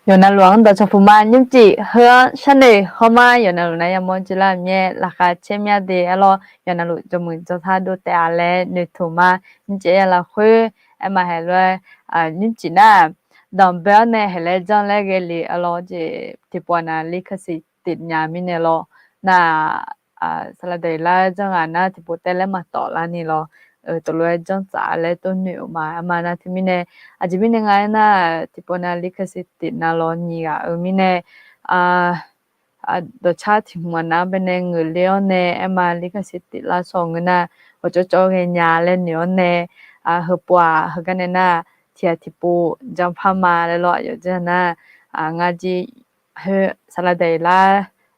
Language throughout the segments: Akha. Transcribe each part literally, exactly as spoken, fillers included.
Yawqnavluf-anr dawqcawq puq ma. Nymrcif heu-anr sharnoeq hawr ma. Yawqnavluf nar yamawr jir lar-euq mir-aer laqkhaq caer mya de arlawr. Yawqnavluf jawrmuiq jawrshar dov taef-a laer noeqtmq ma. Nymrcif-aer lafkhoer aerma haeq lof-aer, nymrcif nar-aq, danqbae-awr nae haeq laer janr laer ghae le arlawr jeq tiqpov nav ลิขสิทธิ์ tif nya mirnae lawr. Nar-aq, saqlaq daqlar janr ghaq nar tiqpov taev laer maqtawf larni lawr. Teulof-aer janr tsaf laer tov noeq-euq ma. Aerma nar teumirnae, aqjeq mirnae nga aernar, tiqpov nav ลิขสิทธิ์ tif nav lawr nyiq ghaq-eu mirnae, dawqcar tiq hmq-aq nav-anr baenae ngeuqler-awr nae aerma ลิขสิทธิ์ tif lar shawr ngeur nar, ghawqcawv cawv ghaenya laer noeq-awr nae, heupov-aq heugar nae nar, tiq ghaq tiqpov janr par ma laer lawr. Aqyawf janr nar, ngar jir khoer saqlaq daqlar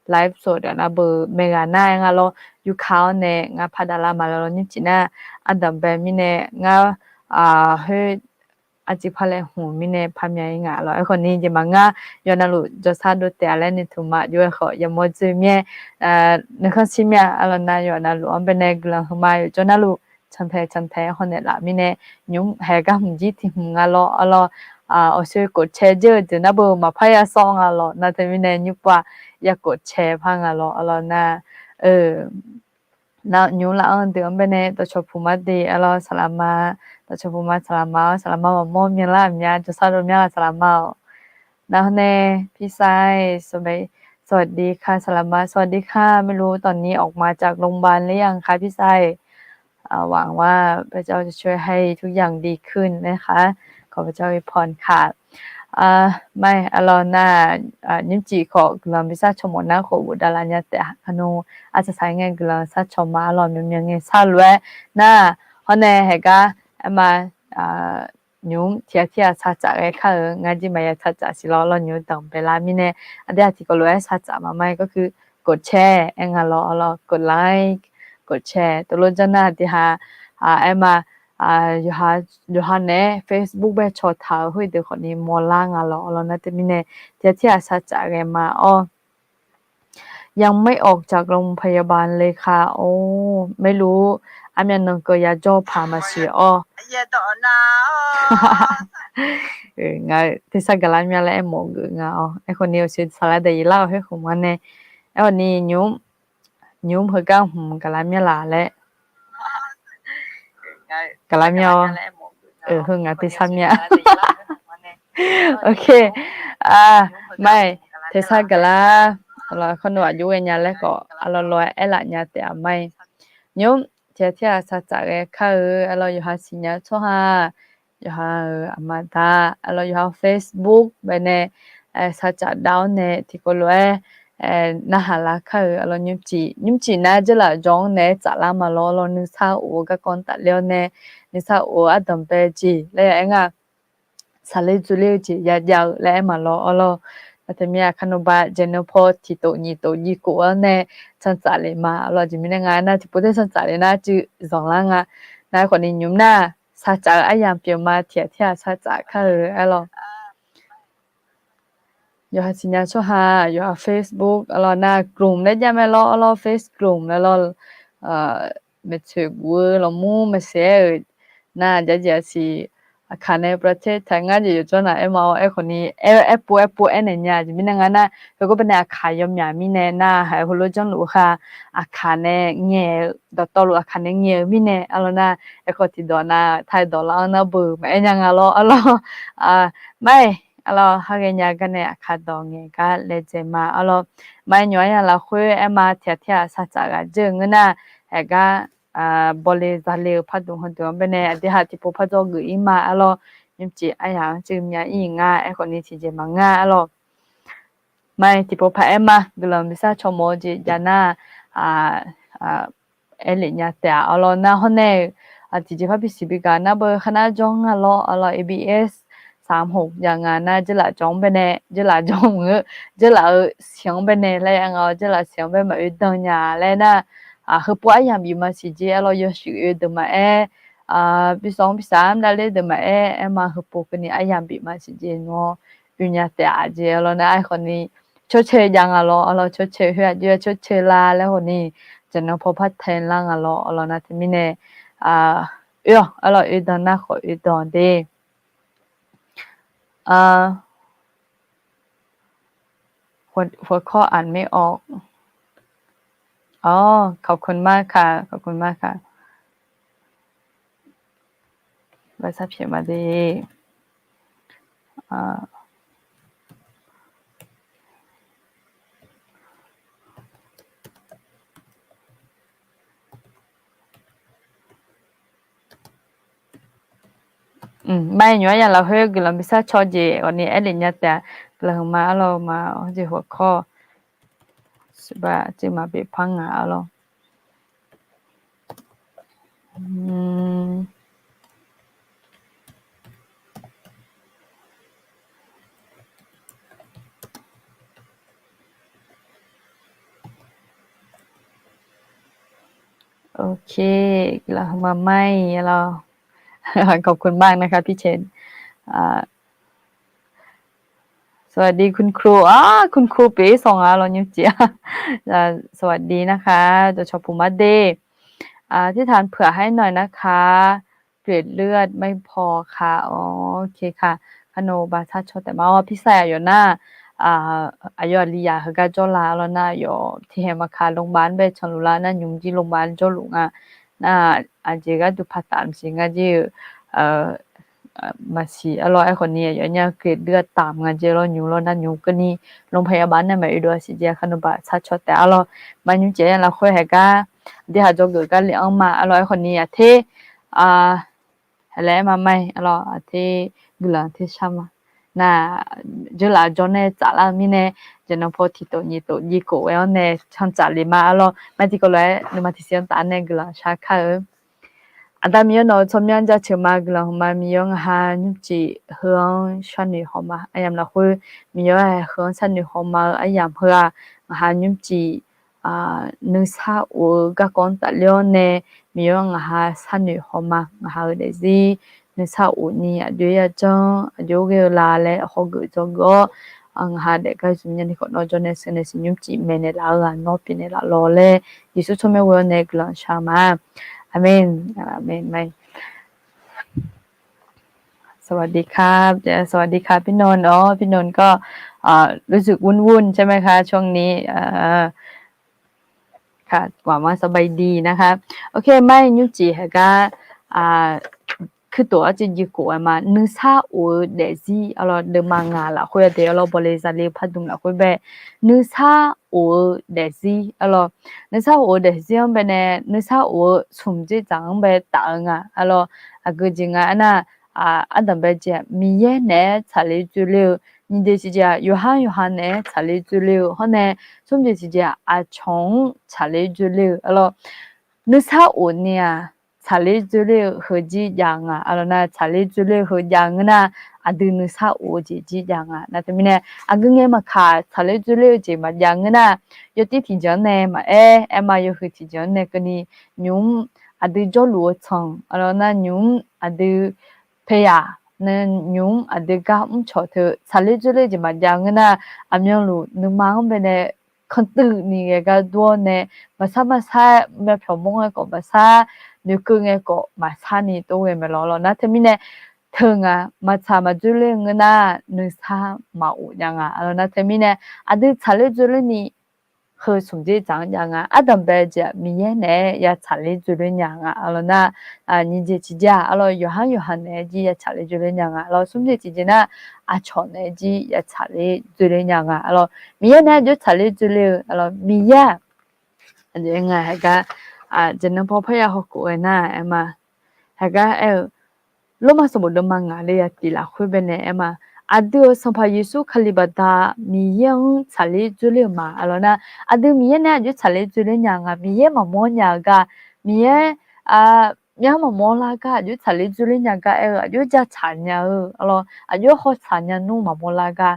ไลฟ์สด nar beu maeqghaq nar-aer nga lawr, yurka-awr nae ngar par davlar ma laer lawr. Nymrcif nar, ardanqbae mirnae ngar khoer arciv par laer hmq mirnae par mya-ir nga lawr. Aerkhawf ni jeq maqngeur, yawqnavluf jawrshar dov taef-a laer noeqtmq ma. Jov-aer khawf yamawr dzoer mir-aer, nuikhanr shir mya arlawr nar yawqnavluf-anr baenae guiqlanq huiqma yawqjawr navluf cantae cantae hawnaeq laf mirnae, nymr haeq gar hmq jir tiq hmq nga lawr arlawr. Awqshoe กดแชร์ dzeur-eu deuq nar beu maqpar ya sawr nga lawr nar teumirnae nymr pov-aq ya กดแชร์ par nga lawr arlawr nar, nar nymr laf-anr deuq-anr baenae dawqcawq puq ma de arlawr saqlaqma, dawqcawq puq ma saqlaqma-awr saqlaqma maqmawr myanlar aqmya jawrshar dov myanlar saqlaqma-awq. Nar hawr nae พี่ชาย สวัสดีค่ะ สวัสดีค่ะ ไม่รู้ตอนนี้ออกมาจากโรงพยาบาลหรือยังคะ พี่ชาย หวังว่าพระเจ้าจะช่วยให้ทุกอย่างดีขึ้นนะคะ ขอพระเจ้าอวยพรค่ะ Mai arlawr nar, nymrcif khawf guiqlanq bi sar cawq mawf nar khawf bofdav laf nya taef-a nmr, arsaq saq ngae guiqlanq sar cawq ma arlawr myawqmyawq ngae sar lof-aer nar, hawr nae haeq gar aerma, nymr tiq ghaq tir ghaq sar tsaf ghae kar-eu ngar jir maqya sar tsaf siq lawr lawr nymr danqbae lar mirnae, aqdui-aq tiqkawv lof-aer sar tsaf ma ma-aer ก็คือ กดแชร์ aer nga lawr arlawr กดไลค์ กดแชร์ teulof janr nar aqdui-aq, aerma, yawqha naeq-aer Facebook bae cawq taq-euq khoerdeuq khawfni mawrlar nga lawr arlawr nar teumirnae tiq ghaq tir ghaq sar tsaf ghae ma-awr ยังไม่ออกจากโรงพยาบาลเลยค่ะ ไม่รู้ armyav nan keuv yajawr paq maqsiq-awr, ngar tersar gaqlar mya laer aermawf geuf nga-awr. Aerkhawf ni awqshoe saqlaq daqlar-euq khoerkhmq ma nae, aerkhawf ni nymr, nymr heugar hmq gaqlar mya laf laer gaqlar mya-awr, heu ngaq tersar mya. Ok, mai, tersar gaqlar, arlawr kawrnov aqjox ghaenya laer khawf arlawr lawr-aer aerlaf nya taef-a mai. Nymr tiq ghaq tir ghaq sar tsaf ghae kar-eu arlawr yawqha siqnya tsawrhaq, yawqha-euq aqma da, arlawr yawqha Facebook bae nae sar tsaf dav-awr nae tiqkawv lof-aer narhaq lar kar-eu arlawr nymrcif, nymrcif nar dzeurlaf jawr-anr naeq-aer tsaflar ma lawr arlawr nuisar of-eu garkawv-anr tafler-awr nae, nuisar of-eu ardanqbae jeq laer ya aer nga, saqler dzurler-eu jeq yajav-eu laer aer ma lawr arlawr. Nar teumirnae aqkar navba jeq nan paw tiq tof nyiq tof jiv kof-awr nae can tsaf lef ma arlawr. Aqjeq mirnae nga aernar tiqpov taer can tsaf lef nar cuiv zanqlar nga. Nar aerkhawf ni nymr nar sar tsaf-eu aryamq pyeuf ma tiq ghaq tir ghaq sar tsaf kar-eu arlawr. Yawqha siqnya tsawrhaq, yawqha Facebook arlawr nar กลุ่ม laer jav mae lawr arlawr Facebook เนาะ arlawr, maeqtsoeq guf-eu lawqmur maqsiq-aer-euq nar jav jeq aqsiq, aqkaq nae ประเทศไทย ngar jeq yawqjawr naq aer ma-awr aerkhawf ni, aer pov aer pov aernaeq nya. Aqjeq mirnae nga nar, heugawr bae nae aqkaq yawmyaq mirnae nar, haq-aer heulof janrluf khaq, aqkaq nae ngaeq-eu dawqtawvluf aqkaq nae ngaeq-eu mirnae arlawr nar, aerkhawf tiqdawq nar taedawq lar-anr nar beu maqaer nya nga lawr arlawr. Mai, arlawr ha ghaenya gar nae aqkaq dawq ngaeq gar laedzae ma arlawr. Mai nymr aryamq lafkhoer aer ma tiq ghaq tir ghaq sar tsaf ghaq dzeur-eu ngeur nar, aer gar bawle zale-eu pardmq heudeuq-anr bae nae aqdui ha tiqpov par dzawgeuf-ir ma arlawr. Nymrcif aryamq-anr cuiv mya-ir nga aerkhawf ni tiqjeq maqngeur arlawr. Mai tiqpov paq-aer ma guiqlanq bi sar cawq mawf-eu jeq jav nar, aerlef nya taef-a arlawr nar hawr nae-eu, tiqjeq par bisiq bigaq nar beu kharnar jawr nga lawr arlawr ABS สามหก jav nga nar dzeurlaf jawq-anr bae nae dzeurlaf jawq-anr-eu, dzeurlaf-eu siq-anr bae nae laer ya nga-awr dzeurlaf siq-anr bae maqoe dan nya laer nar, heupov aryamq bif maqsiq jeq arlawr yawshuif oe deuq maqaer, bishawq-anr bishaq-anr davler deuq maqaer aer ma heupov keuvni aryamq bif maqsiq jeq nawr oe nya taef-a jeq arlawr nar aerkhawf ni ชดเชย jav nga lawr arlawr ชดเชย khoer aqjox-aer ชดเชย la laer khawf ni, jeq nan paw par tae lar nga lawr arlawr nar teumirnae, oe-awq arlawr oe dan nar khawf oe dan de. หัวข้ออ่านไม่ออก อ๋อ ขอบคุณมากค่ะ ขอบคุณมากค่ะ ใบทราบเขียนมาดี อ่า Mai nymr aryamq lafkhoer guiqlanq bi sar caw jeq awqni aerlef nya taef-a. Guiqlanq huiqma arlawr ma, jeq หัวข้อ suqba tiv maqbeq par ngaq arlawr. Ok, guiqlanq huiqma mai arlawr. ขอบคุณมากนะคะพี่เชน สวัสดีคุณครู คุณครู pyeuf-ir sanq nga arlawr nymrcif. สวัสดีนะคะ dawqcawq puq mar de. อธิษฐานเผื่อให้หน่อยนะคะ เกล็ดเลือดไม่พอค่ะ อ๋อ โอเคค่ะ kar nawq-eu baq sar caw taef ma-awr, pirsaq aqyawf nar, aqyawf aqli yaq heugar jawrlar arlawr nar, aqyawf tiqhaeq maqkaq โรงพยาบาล bae canluf lar nar, nymq jir โรงพยาบาล jawrluf nga. Nar, aqjeq gharduq paqtaf maqsiq nga jir-eu, maqsiq arlawr. Aerkhawf ni aqyawf nya เกล็ดเลือดต่ำ nga jeq lawr, nymq lawr nar nymq keuvni โรงพยาบาล nae maqoe dov-a siq jeq, kar nawq-eu baq sar caw taef arlawr. Mar nymrcif aryamq lafkhoer haeqgar, aqdui haq dzawgeuf gar lef-anr ma arlawr. Aerkhawf ni aqter, aqlaer aer ma mai arlawr, aqter guiqlanq ter shar ma. Nar, dzeurlaf jawr nae tsaflar-eu mirnae, jaqnan paw tiqtof nyiq tof jivkof ghae-anr nae cantsaf le ma arlawr. Mar tiqkawv lof-aer nuima tiqsiq-anr taf nae guiqlanq shar kar-eu. Aqda Miqyaer nawq-eu tsawrmyanr jaceuq ma, guiqlanq huiqma Miqyaer-anr ngaq ha nymrcif heu-anr sharnoeq haw ma. Aryamq lafkhoer Miqyaer heu-anr sharnoeq haw ma-eu aryamq heu-aq, ngaq ha nymrcif nuisar of-eu garkawv-anr tafler-awr nae, Miqyaer-anr ngaq ha sharnoeq haw ma. Ngaq ha-eu daefzir nuisar of ni aqjox-aer yajanr, aqjox-aer ghae-eu la laer hawgeuf dzawgeuf-awr, ngaq ha daefgar zmq nyani khawf nawr jawr nae sheuq nae siq nymrcif maeqnaeq laf-eu ghaq nawr pyeufnaeq laf lawq laer, Yeqsur tsawrmyanr ghoe-awr nae guiqlanq shar ma. Aqmeq, aqmeq, aqmeq. สวัสดีครับ สวัสดีครับ พี่นนท์ อ๋อ พี่นนท์ก็ รู้สึก วุ่นๆ ใช่ไหมคะ ช่วงนี้ ค่ะ หวังว่าสบายดีนะครับ โอเค mar nymrcif haeqgar, kuirtof arcuiv jivkof-aer ma, nuisar of-eu daefzir arlawr, deuvma ngaq lafkhoer aqdui arlawr, bawle zale pardmq lafkhoer bae, nuisar of-eu daefzir arlawr, nuisar of-eu daefzir-anr bae nae, nuisar of-eu smq dzerdzaq-anr bae taf-eu nga arlawr. Aqgeu jeq nga aernar, ardanq bae jeq-aq, Miqyaer naeq-aer tsaqler dzoerler-eu, nyiq jeq tiqjeq-aq, yawqhar yawqha naeq-aer tsaqler dzoerler-eu hawr nae, smr jeq tiqjeq-aq, aqcawq-anr tsaqler dzoerler-eu arlawr. Nuisar of ni-aq, tsaqler dzoerler-eu heujir jav nga arlawr nar, tsaqler dzoerler-eu heu jav ngeur nar, aqdui nuisar of-eu jeq jir jav nga. Nar teumirnae, aqgeu ngae maqkaq tsaqler dzoerler-eu jeq maqjav ngeur nar, yawtir tiqjeq-anr nae maqaer, aerma yawhuiq tiqjeq-anr nae keuvni, nymq-mr aqdui jawrluf-eu tsanq arlawr nar, nymq-mr aqdui paeyaq, nymq-mr aqdui gar mrcawq teu tsaqler dzoerler jeq maqjav ngeur nar, aqmyanluf nuima-anr bae nae kantuiv ni ghae gar dur-awr nae, maqsar maqsar-aer myavpyawq mawr ngae khawf maqsar, noeqkeuv ngae khawf maqsar ni tov ghae mae lawq lawq nar teumirnae, teu nga maqtsaq maqdzoerler ngeur nar, nuisar maqof jav nga arlawr nar teumirnae, aqdui tsaqler dzoerler ni heu smq dzerdzaq-anr jav nga. Ardanq bae jeq-aq, Miqyaer naeq-aer ya tsaqler dzoerler nya nga arlawr nar, nyiq jeq tiqjeq-aq arlawr, yawqhar yawqha naeq-aer jir ya tsaqler dzoerler nya nga arlawr, smr jeq tiqjeq nar, aqcawq naeq-aer jir ya tsaqler dzoerler nya nga arlawr, Miqyaer naeq-aer jir tsaqler dzoerler-eu arlawr, Miqyaer-aq, aqjeq nga haeqgar, jaqnan paw parya hawkhof ghae nar aer ma, haeqgar aer-eu, Lormav sanqbof deuvma ngaq le ya tiq lafkhoer bae nae aer ma, aqdui-euq Sanqpaq Yeqsur Kali baqda Miqyaer-anr tsaqler dzoerler-eu ma arlawr nar, aqdui Miqyaer nae aqjox tsaqler dzoerler nya nga, Miqyaer maqmawr nya-eu gar, Miqyaer, Miqyaer maqmawr lar gar aqjox tsaqler dzoerler nya gar aer-eu, aqjox jacaq nya-eu arlawr, aqjox hawtsaq nya nmr maqmawr lar gar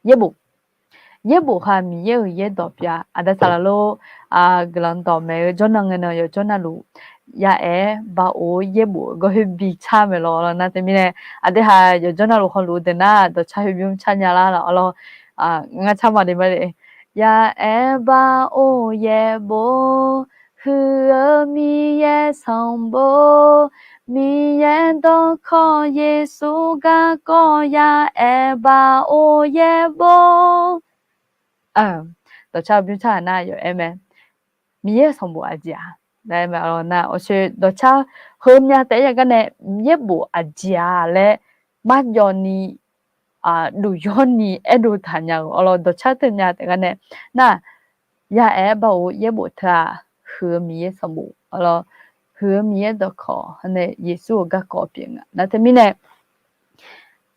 Yaerbof. Yaerbof ha Miqyaer-euq yaerdawq pyeuf-a. Aqda saqlaq lor, guiqlanq dawq maeq-eu jawrnan ngae nan yawqjawr navluf, ya aer bar of-eu yaerbof-eu gawr khoer bi car maeq lawq lawq nar teumirnae, aqdui ha yawqjawr navluf hawluf-eu deuq nar dawqcar khoer bymr car nya lar lawq lawr, ngar car ma de ma de. Ya aer bar of-eu yaerbof puiq-eu Miqyaer sanqbof, Miqyaer dawqkawq Yeqsur garkawv ya aer bav-or yaerbof. Dawqcar bymr tar nar yawf aer mae, Miqyaer sanqbof aqjeq-aq laer mae. Nar awqshoe dawqcar heumya taef-aer ya gar nae, yaerbof aqjeq-a laer marjawv ni, duqyawr ni aerdov taq nya-euq arlawr, dawqcar teumya taef gar nae nar, ya aer bav-or yaerbof teu-aq, huiq-eu Miqyaer sanqbof arlawr, huiq-eu Miqyaer dawqkawq nae Yeqsur-euq garkawv pyeuf nga. Nar teumirnae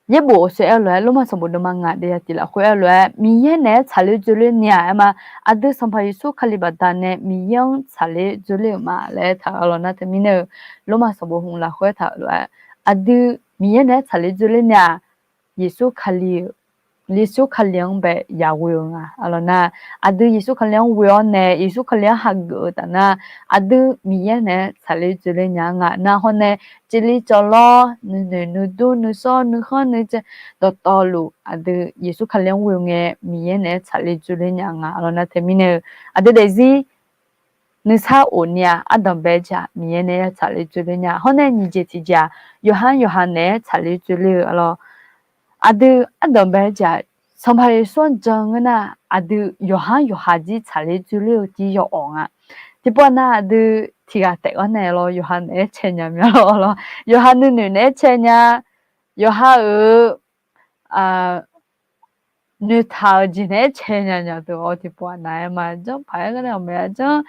yaerbof awqshoe aer-eu lof-aer, Lormav sanqbof deuvma ngaq deuv ya tiq lafkhoer aer-eu lof-aer, Miqyaer naeq-aer tsaqler dzoerler ni-aq aer ma. Aqdui Sanqpaq Yeqsur Kali baqdanae Miqyaer-anr tsaqler dzoerler-euq ma laer aertaq-euq arlawr. Nar teumirnae-eu, Lormav sanqbof hmq lafkhoer aertaq-euq lof-aer, aqdui Miqyaer naeq-aer tsaqler dzoerler ni-aq, Yeqsur Kali-eu, Yeqsur Kali-anr bae yaghoe-eu nga arlawr nar, aqdui Yeqsur Kali-anr ghoe-awr nae Yeqsur Kali-anr hageuf-eu taf nar, aqdui Miqyaer naeq-aer tsaqler dzoerler nya nga. Nar hawr nae, civli cawvlawr, nuinoeq nuidur nuisawr nuikhanr nuicae dawqtawvluf aqdui Yeqsur Kali-anr ghoe-eu ngae Miqyaer naeq-aer tsaqler dzoerler nya nga arlawr. Nar teumirnae-eu, aqdui daefzir nuisar of ni-aq, ardanq bae-aer jeq-aq Miqyaer naeq-aer tsaqler dzoerler nya. Hawr nae nyiq jeq tiq jeq-aq, yawqhar yawqha naeq-aer tsaqler dzoerler-eu arlawr. Aqdui ardanq bae-aer jeq-aq, Sanqpaq Yeqsur-anr jan ngeur nar, aqdui yawqhar yawqha jir tsaqler dzoerler-eu jir yawawq nga. Tiqpov nar aqdui tiq ghaq taef-aer nae lawr yawqha naeq-aer cae nya mya lawr arlawr. Yawqha nuinoeq naeq-aer cae nya, yawqha-euq noeqtaq-euq jeq naeq-aer cae nya nya teu-awr tiqpov-aq nar aer ma, janr paq-aer gar nae-awq maqya janr,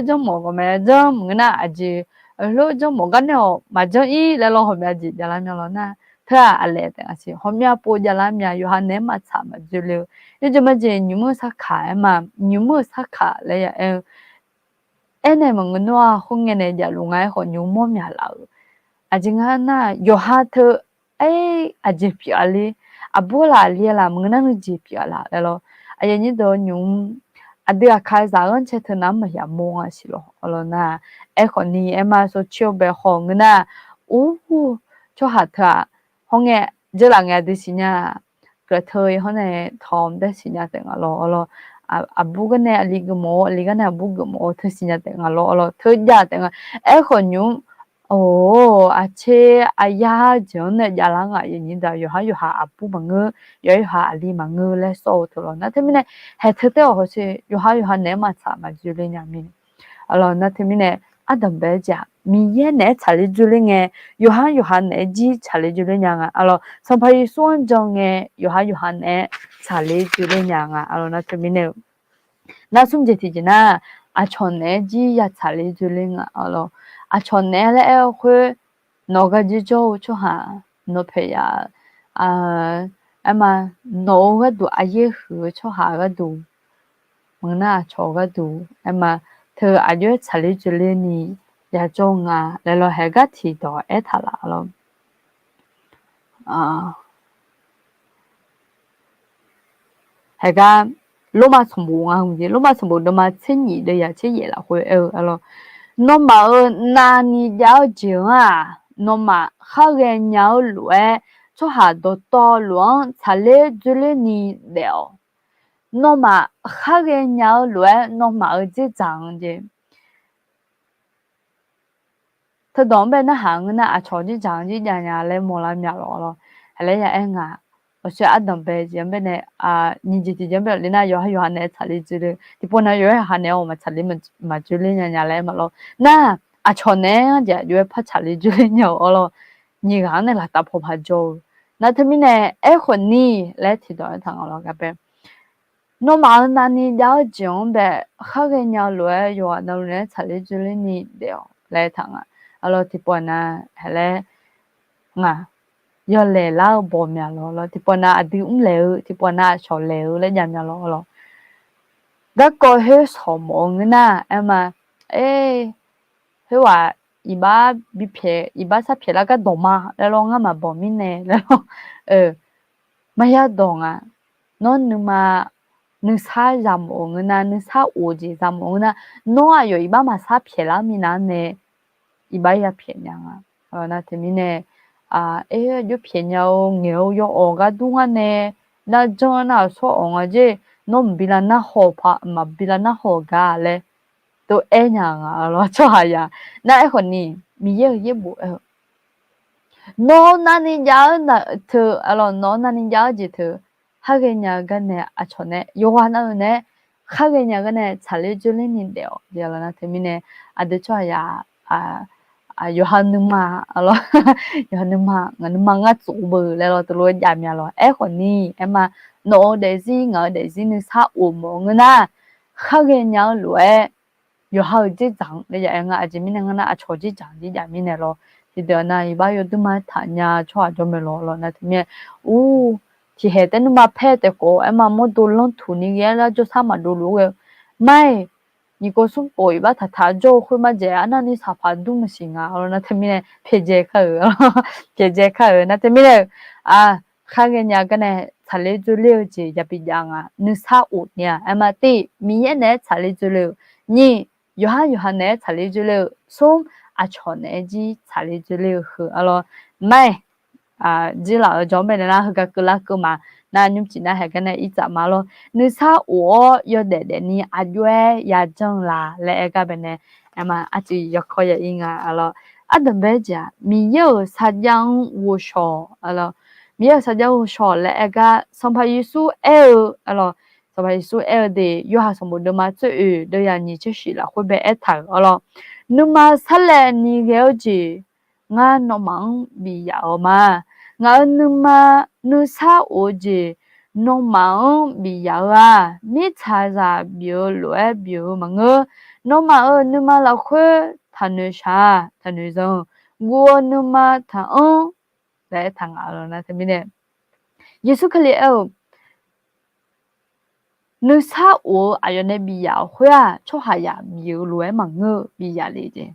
janr mawf gar maqya janr maqngeur nar, aqjeq heulof janr mawf gar nae-awq maqjanr-ir laer lawr hawmya jeq javlar mya lawr nar, teu-aq aqlaeq taef-a siq hawmya pov javlar mya, yawqha naeq-aer maqtsaq maqdzoerler-eu. Yawjeq majeq nymq-mr-eu sarkaq aer ma, nymq-mr-eu sarkaq laer ya aer-eu aernaeq maqngeur nawr-aq khoerngae nae javluf nga. Aerkhawf nymq-mr mawr myaq laf-euq aqjeq nga nar, yawqha teu aer aqjeq pyeuf-a le, aqbur laf aqli laf maqngeur nar nuijeq pyeuf-a laf laer lawr. Aqyuif aqnyir deuq nymq-mr, aqdui aqkaqzaq-anr cae teu nav-anr maqya mawr nga siq lawr arlawr nar, aerkhawf ni aer ma, sawrcoer-eu bae haw ngeur nar, ur, tsawrhaq teu-aq, hawr ngae, dzeurlaf ngae aqdui siqnya, guiqlanq teu-ir hawr nae tawq-awr daer siqnya taef nga lawr arlawr. Aqbur gar nae aqli geufmawf-awr, aqli gar nae aqbur geufmawf-awr teu siqnya taef nga lawr arlawr, teujav taef nga. Aerkhawf nymq-mr, or, aqtser aqyar jeq-anr nae javlar nga. Aqyuif aqnyir deuq yawqhar yawqha aqbur maqngeur, yawqhar yawqha aqli maqngeur laer sawr-eu teu lawr. Nar teumirnae, haeq teu taef-awq hawsher yawqhar yawqha naeq-aer maqtsaq maqdzoerler nya mir. Arlawr nar teumirnae, ardanq bae-aer jeq-aq Miqyaer naeq-aer tsaqler dzoerler ngae, yawqhar yawqha naeq-aer jir tsaqler dzoerler nya nga. Arlawr Sanqpaq Yeqsur-anr jan ngae, yawqhar yawqha naeq-aer tsaqler dzoerler nya nga. Arlawr nar teumirnae-eu, nar smr jeq tiqjeq nar, aqcawq naeq-aer jir ya tsaqler dzoerler nga. Arlawr aqcawq naeq-aer laer aer-eu khoer, nawq gar jir jawr-eu tsawrhaq, nawq paeq ya, aer ma, nawq-eu gharduq aqyaer huiq-eu tsawrhaq gharduq, maqngeur nar aqcawq gharduq aer ma, teu aqjox-aer tsaqler dzoerler ni yajawr nga laer lawr, haeq gar tiqdawq aertaq laf lawr. Haeq gar, Lormav sanqbof nga hmq jeq, Lormav sanqbof deuvma tser nyif deuv ya tser yaef lafkhoer aer-eu arlawr, nawmaf-euq navni jav-eu jeq-anr-aq, nawmaf khar ghaenya-eu lof-aer tsawrhaq dawqtawvluf-anr tsaqler dzoerler ni daef-awq. Nawmaf khar ghaenya-eu lof-aer nawmaf-euq dzerdzaq-anr jeq teudawq-anr bae narhaq ngeur nar, aqcawq dzerdzaq-anr jir jav nya laer mawrlar mya lawr lawr. Haqlaer ya aer nga, awqshoe ardanq bae jeq-anr bae nae, nyiq jeq tiqjeq-anr bae le nar, yawqhar yawqha naeq-aer tsaqler dzoerler, tiqpov nar yawqhar yawqha naeq-aer-awq maqtsaqler maqdzoerler nya nya laer aer ma lawr. Nar, aqcawq naeq-aer-anr jeq aqjox-aer par tsaqler dzoerler nya-eu arlawr. Nyiq ghaq-anr nae laqtav paw paq jawr-eu. Nar teumirnae aerkhawf ni laer tiqdawq aertaq nga lawr gar bae, nawmaf-euq navni jav-eu jeq-anr bae khar ghaenya-eu lof-aer yawqghaq navluf naeq-aer tsaqler dzoerler ni daef-awq laer aertaq nga. Arlawr tiqpov nar, haqlaer nga, yawlaeq lar-eu bawq mya lawr lawr, tiqpov nar aqdui mrlaeq-eu, tiqpov nar aqcawq laeq-eu laer jav mya lawr lawr. Garkawv khoer shawq mawf-eu ngeur nar aer ma, aer, khoerghaq iqbax bi pyaeq, iqbax sar pyaeq lar gar dawq ma laer lawr, ngar maqbawq mirnae laer lawr. Maqya dawq nga. Nawr nuima nuisar yamawf-eu ngeur nar, nuisar of jeq yamawf-eu ngeur nar, nawr aqyawf iqbax maqsar pyaeq lar minav nae iqbax ya pyaeq nya nga. Nar teumirnae, aer, aqjox pyaeq nya-eu ngaeq-eu yawawq gar dur ngar nae, nar janr nar aqsawr awq nga jer, nawr maqbi lar narhaw-eu pa, maqbi lar narhaw-eu gar laer tov-aer nya nga lawr tsawrhaqzaq. Nar aerkhawf ni, Miqyaer-euq yaerbof aer-eu, nawq-eu navni jav-eu teu, nawq-eu navni jav-eu jeq teu, khar ghaenya-eu gar nae aqcawq nae yawqghaq nav-eu nae khar ghaenya gar nae tsaqler dzoerler ni daef-awq jeq lawr. Nar teumirnae aqdui tsawrhaqzaq yawqha nuima lawr, yawqha nuima, ngaq nuima ngar tsof-eu beu laer lawr teulof-aer jav mya lawr. Aerkhawf ni aerma, nawq-eu daefzir ngaq-eu daefzir nuisar of mawf-eu ngeur nar, khar ghaenya-eu lof-aer yawqha-euq dzerdzaq-anr laer jav-aer nga. Aqjeq mirnae ngeur nar, aqcawq dzerdzaq-anr jir jav mirnae lawr. Tiqdeuq-aq nav iqbax yawdui ma taq nya tsawrhaq jawr mae lawr. Nar teumirnae, ur, tiqkhaeq taer nuima paer taef khof aerma mawrdo lanrtuq ni ghae-aer lar jawrsar maqdov luf-eu ghae-eu, mar-iq, nyiq kov smr khof iqbax taqtaq jawr-eu khoer marjaeq arnavni saqpaq dur maqsiq nga lawr. Nar teumirnae pyaeqdzae kar-euq, pyaeqdzae kar-euq. Nar teumirnae-euq, khar ghaenya gar nae tsaqler dzoerler-eu jeq yabi jav nga. Nuisar of ni-aq aerma, tiq, Miqyaer naeq-aer tsaqler dzoerler-eu, nyiq, yawqhar yawqha naeq-aer tsaqler dzoerler-eu, smr, aqcawq naeq-aer jir tsaqler dzoerler-eu heu lawr. Mar-iq, jir laf-euq jawr-anr bae nae nar heugar keuvlar keuv ma. Nar nymrcif nar haeq gar nae irtsaf ma lawr. Nuisar of-awr yawdaef daefni aqjox-aer yajanr-eu la laer aer gar bae nae, aerma, arcuiv yawkawr ya ir nga lawr. Ardanqbae jeq-aq, Miqyaer-euq sarjax-anr ghovshaw, Miqyaer-euq sarjax-anr ghovshaw laer aer gar Sanqpaq Yeqsur aer-eu lawr. Sanqpaq Yeqsur aer-eu de, Yorhaq sanqbof deuvma tsoer oeq deuv yaq nyiq tser shif lafkhoer bae aertaq-euq lawr. Nuima sarlaevni ghae-eu jeq ngar nawmaf-anr bif yaf-eu ma. Ngaq-euq nuima nuisar of-eu jeq nawmaf-anr bif yaf-eu-aq, mirtsaqzaq bif-eu lof-aer bif-eu maqngeur. Nawmaf-euq nuima lafkhoer taqnoeq shaq-a, taqnoeq zanq-eu, guv-eu nuima taqanr laer aertaq nga lawr. Nar teumirnae Yeqsur Kali aer-eu, nuisar of-eu aqyawf nae bif yaf-euq khoer-aq, tsawrhaqzaq bif-eu lof-aer maqngeur-eu bif yaf le jeq.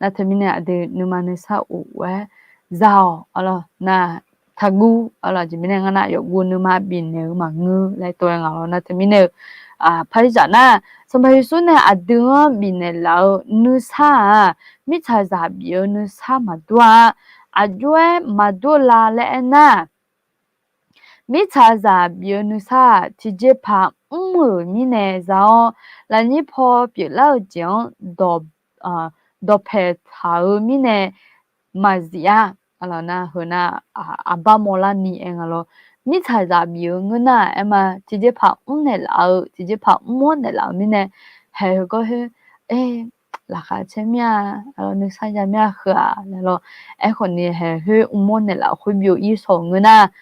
Nar teumirnae aqdui nuima nuisar of-aer za-awq lawr. Nar taqguv lawr. Aqjeq mirnae ngeur nar, yawqguv nuima bifnaeq-eu maqngeur laer tov-aer nga lawr. Nar teumirnae-eu, paqzaq nar, Sanqpaq Yeqsur nae aqdui-anr bifnaeq laf-eu nuisar-aq, mirtsaqzaq bif-eu nuisar maqdur-a. Aqjox-aer maqdur la laer aernar, mirtsaqzaq bif-eu nuisar-aq, tiqjeqpaq mr-euq mirnae za-awr, lafnyir paw pyeuflar-eu jeq-anr dawqpaeq taq-eu mirnae maqzif-a. Nar heu nar, aqbar mawrlar ni aer nga lawr. Mirtsaqzaq bif-eu ngeur nar aerma, tiqjeqpaq mrnaeq laf-eu, tiqjeqpaq mr-awr naeqlaf-eu mirnae, haeq heugawr khoer, laqkhaq caer mir-a, nuisar ya mir-a heu-aq laer lawr. Aerkhawf ni haeq khoer mr-awr naeqlaf-eu khoer byov-ir shawr-eu ngeur nar,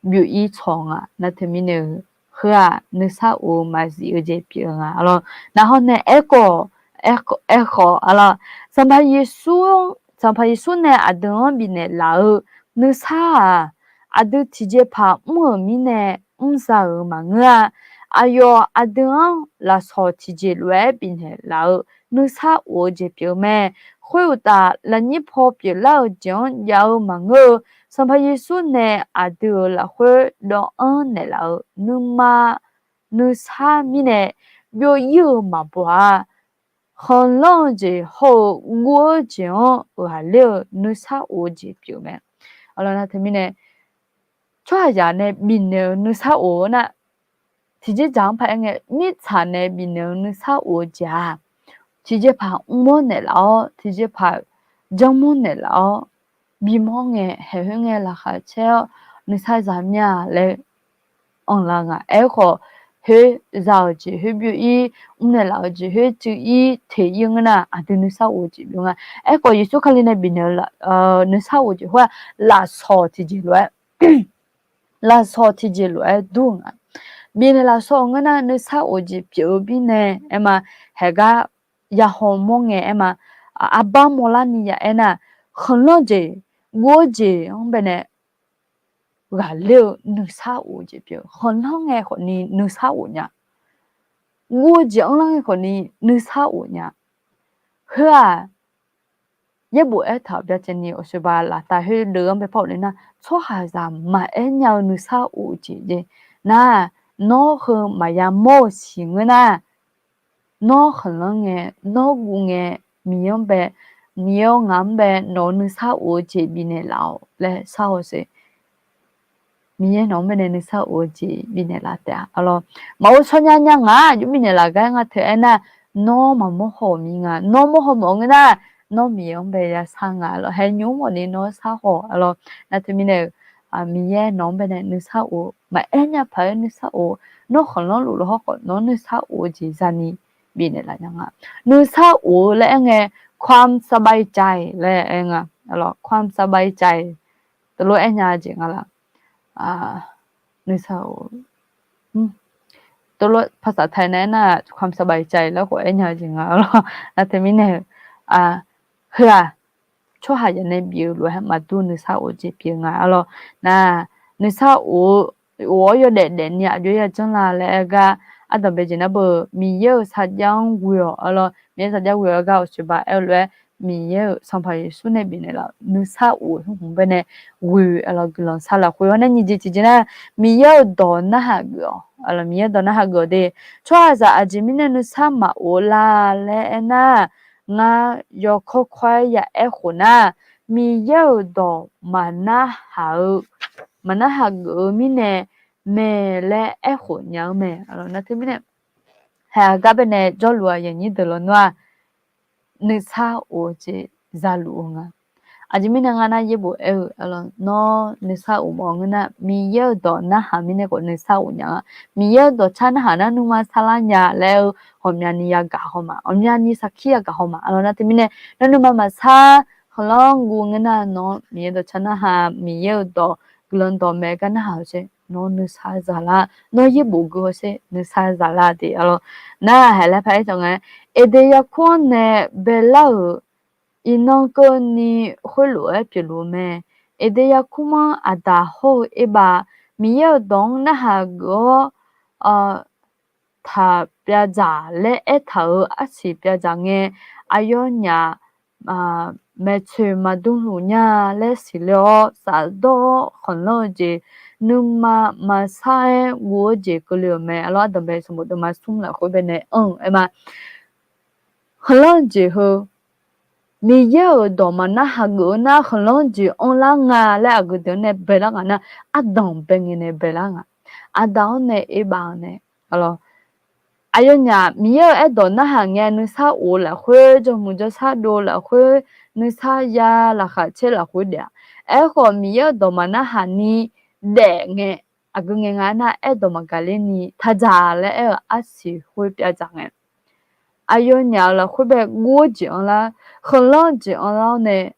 byov-ir tsawq nga. Nar teumirnae-eu, heu-aq nuisar of-eu maqzif-eu jeq pyeuf-eu nga lawr. Narhawr nae aerkhawf, aerkhawf, Sanqpaq Yeqsur, Sanqpaq Yeqsur nae aqdui-anr bifnaeq laf-eu nuisar-aq, aqdui tiqjeqpaq mr-euq mirnae mrza-euq maqngeur-a. Aqyawf aqdui-anr lafsawq tiqjeq lof-aer bifnaeq laf-eu nuisar of-eu jeq pyeuf-eu mae. Khoeruqtaf, lafnyir paw pyeuflar-eu jeq-anr jav-eu maqngeur-eu, Sanqpaq Yeqsur nae aqdui-euq lafkhoer dawvanr naeqlaf-eu nuima nuisar mirnae byov-ir-eu maqbaw-a. Khanqlanr-eu jeq hawr-eu guv-eu jeq-anr ghaqler-eu nuisar of-eu jeq pyeuf-eu mae. Nar teumirnae, tsawrhaqzaq nae bifnaeq-eu nuisar of-eu nar, tiqjeqdzaq-anr paq-aer ngae, mirtsaq nae bifnaeq-eu nuisar of-eu jeq-aq, tiqjeqpaq mr-awr naeqlaf-awr, tiqjeqpaq janr mr-awr naeqlaf-awr, bimawr ngae, haeq khoer ngae laqkhaq caer-awr nuisar za mir-a laer anqlar nga. Aerkhawf, khoer za-euq jeq khoer byov-ir, mrnaeq laf-euq jeq khoer cuiv-ir teq-ir ngeur nar, aqdui nuisar of-eu jeq byov nga. Aerkhawf, Yeqsur Kali nae bifnaeq-eu nuisar of-eu jeq khoer-aq, lafsawq tiqjeq lof-aer lafsawq tiqjeq lof-aer dur-eu nga. Bifnaeq lafsawq-eu ngeur nar, nuisar of-eu jeq pyeuf-eu mirnae aerma, haeq gar yahaw mawr ngae aerma, arbar mawrlar ni ya aernar, khanqlanr jeq, guv-eu jeq-anr baenae ghaqler-eu nuisar of-eu jeq pyeuf-eu. Khanqlanr ngae khawfni nuisar of nya. Guv-eu jeq-anr lar ngae khawfni nuisar of nya. Heu-aq, yaerbof aertaq-euq byacaevni awqsoeqba laftav khoerdeuv-anr bae par-awq le nar, tsawrhaqzaq maqaer nya-eu nuisar of-eu jeq jeq nar, nawr heu maqya mawr-eu siq ngeur nar, nawr khanqlanr ngae, nawr guv ngae, Miqyaer-anr bae, Miqyaer-awr ngaq-anr bae nawq-eu nuisar of-eu jeq bifnaeq laf-awq laer shar-awq siq. Miqyaer nawq-anr baenae nuisar of-eu jeq bifnaeq laf taef-a. Aqlawr, maqghov tsawrnya nya ngaq-aq, jov bifnaeq laf gar nga teu aernar, Nawr maqmawr haw-euq mir nga. Nawr mawr haw mawf-eu ngeur nar, nawr Miqyaer-anr bae yasar nga lawr. Haer nymr mawf ni nawr sar haw-awq lawr. Nar teumirnae-euq, Miqyaer nawq-anr bae nae nuisar of-eu maqaer nya paq-aer nuisar of-eu, nawr khanqlanr luf lawr hawrkhawf nawr nuisar of-eu jeq zani bifnaeq laf nya nga. Nuisar of-eu laer aer ngae, ความสบายใจ laer aer nga. ความสบายใจ teulof aer nya jeq nga laf. Nuisar of ภาษาไทย nae aernar, ความสบายใจ laer khawf aer nya-eu jeq nga lawr. Nar teumirnae-euq, heu-aq, tsawrhaq yawf nae bif-eu lof-aer maqdur nuisar of-eu jeq pyeuf nga lawr. Nar, nuisar of-eu, of-awr yawdaef daefni aqjox yajanr la laer aer gar, ardanqbae jeq nar beu, Miqyaer-euq sarjax-anr ghoe-awq lawr. Miqyaer sarjax ghoe-awr gar awqsoeq ba aer-eu lof-aer, Miqyaer-euq Sanqpaq Yeqsur nae bifnaeq laf-euq nuisar of-eu hmq bae nae ghoe-awq lawr. Guiqlanq sar lafkhoer hawr nae nyiq jeq tiqjeq nar, Miqyaer-euq dawq narhaq geuf-awq lawr. Miqyaer-euq dawq narhaq geuf-awq de. Tsawrhaqzaq aqjeq mirnae nuisar maqof la laer aernar, ngar yawkawr kawr-aer ya aer khof nar, Miqyaer-euq dawq maqnarhaq-eu, maqnarhaq geuf-eu mirnae mae laer aerkhof nya-eu mae. Nar teumirnae, haeq aqgar bae nae jawrluf-aq yanyir deuq lawnmr-aq, nuisar of-eu jeq zaluf-eu nga. Aqjeq mirnae nga nar, yaerbof aer-eu, nawr nuisar of mawf ngeur nar, Miqyaer-euq dawq narhaq mirnae khawf nuisar of nya nga. Miqyaer-euq dawqcar narhaq nar nuima sarlar nya laer aer-eu, ghawqmyani yagaq haw ma, ghawqmyani sarkir yagaq haw ma lawr. Nar teumirnae, nawr nuima maqsar, khanqlanr guv ngeur nar, nawr Miqyaer dawqcar narhaq, Miqyaer-euq dawq, guiqlanq dawq mae gar narhaq-eu jeq, nawr nuisar zaqlar, nawr yaerbof gui hawsher nuisar zaqlar de lawr. Nar haeq laer paraer taq nga, Eqdeq yarkmr-anr nae baelar-euq iqnan keuvni khoerlof-aer pyeufluf-eu mae. Eqdeq yarkmr-anr aqdaq hawr-eu erbav, Miqyaer-euq dawq-anr narhaq geuf-awr, taq pyavdzaq laer aertaq-euq arsiq pyavdzaq ngae, aqyawfnyaf maeqtsoeq maqdmluf nya laer siqle-awr, shafdawr-awr khanqlanr-eu jeq, nuima maqsar-aer guv-eu jeq keuvle-euq mae lawr. Ardanqbae sanqbof deuvma smr lafkhoer bae nae anr-eu aer ma. Khanqlanr-eu jeq heu, Miqyaer-euq dawq maqnarhaq geuf-eu nar, khanqlanr-eu jeq anrlar nga laer aqgeu deuq-anr nae baelar nga nar, ardanq bae ngae nae baelar nga. Aqdaq-anr nae erbav-anr nae, aqyawfnyaf Miqyaer-euq aerdawq narhaq ngae nuisar of-eu lafkhoer, jawrmuiq jawrshar dov-eu lafkhoer, nuisar ya laqkhaq caer lafkhoer daef-a. Aerkhawf, Miqyaer-euq dawq maqnarhaq ni daef ngae, aqgeu ngae nga aernar, aerdawq maqgaq ler ni taqdzaq laer aer-eu arsiq khoer pyavdzaq ngae, aqyawfnyaf-euq lafkhoer bae guv-eu jeq anrlar, khanqlanr-eu jeq anrlar-awr nae,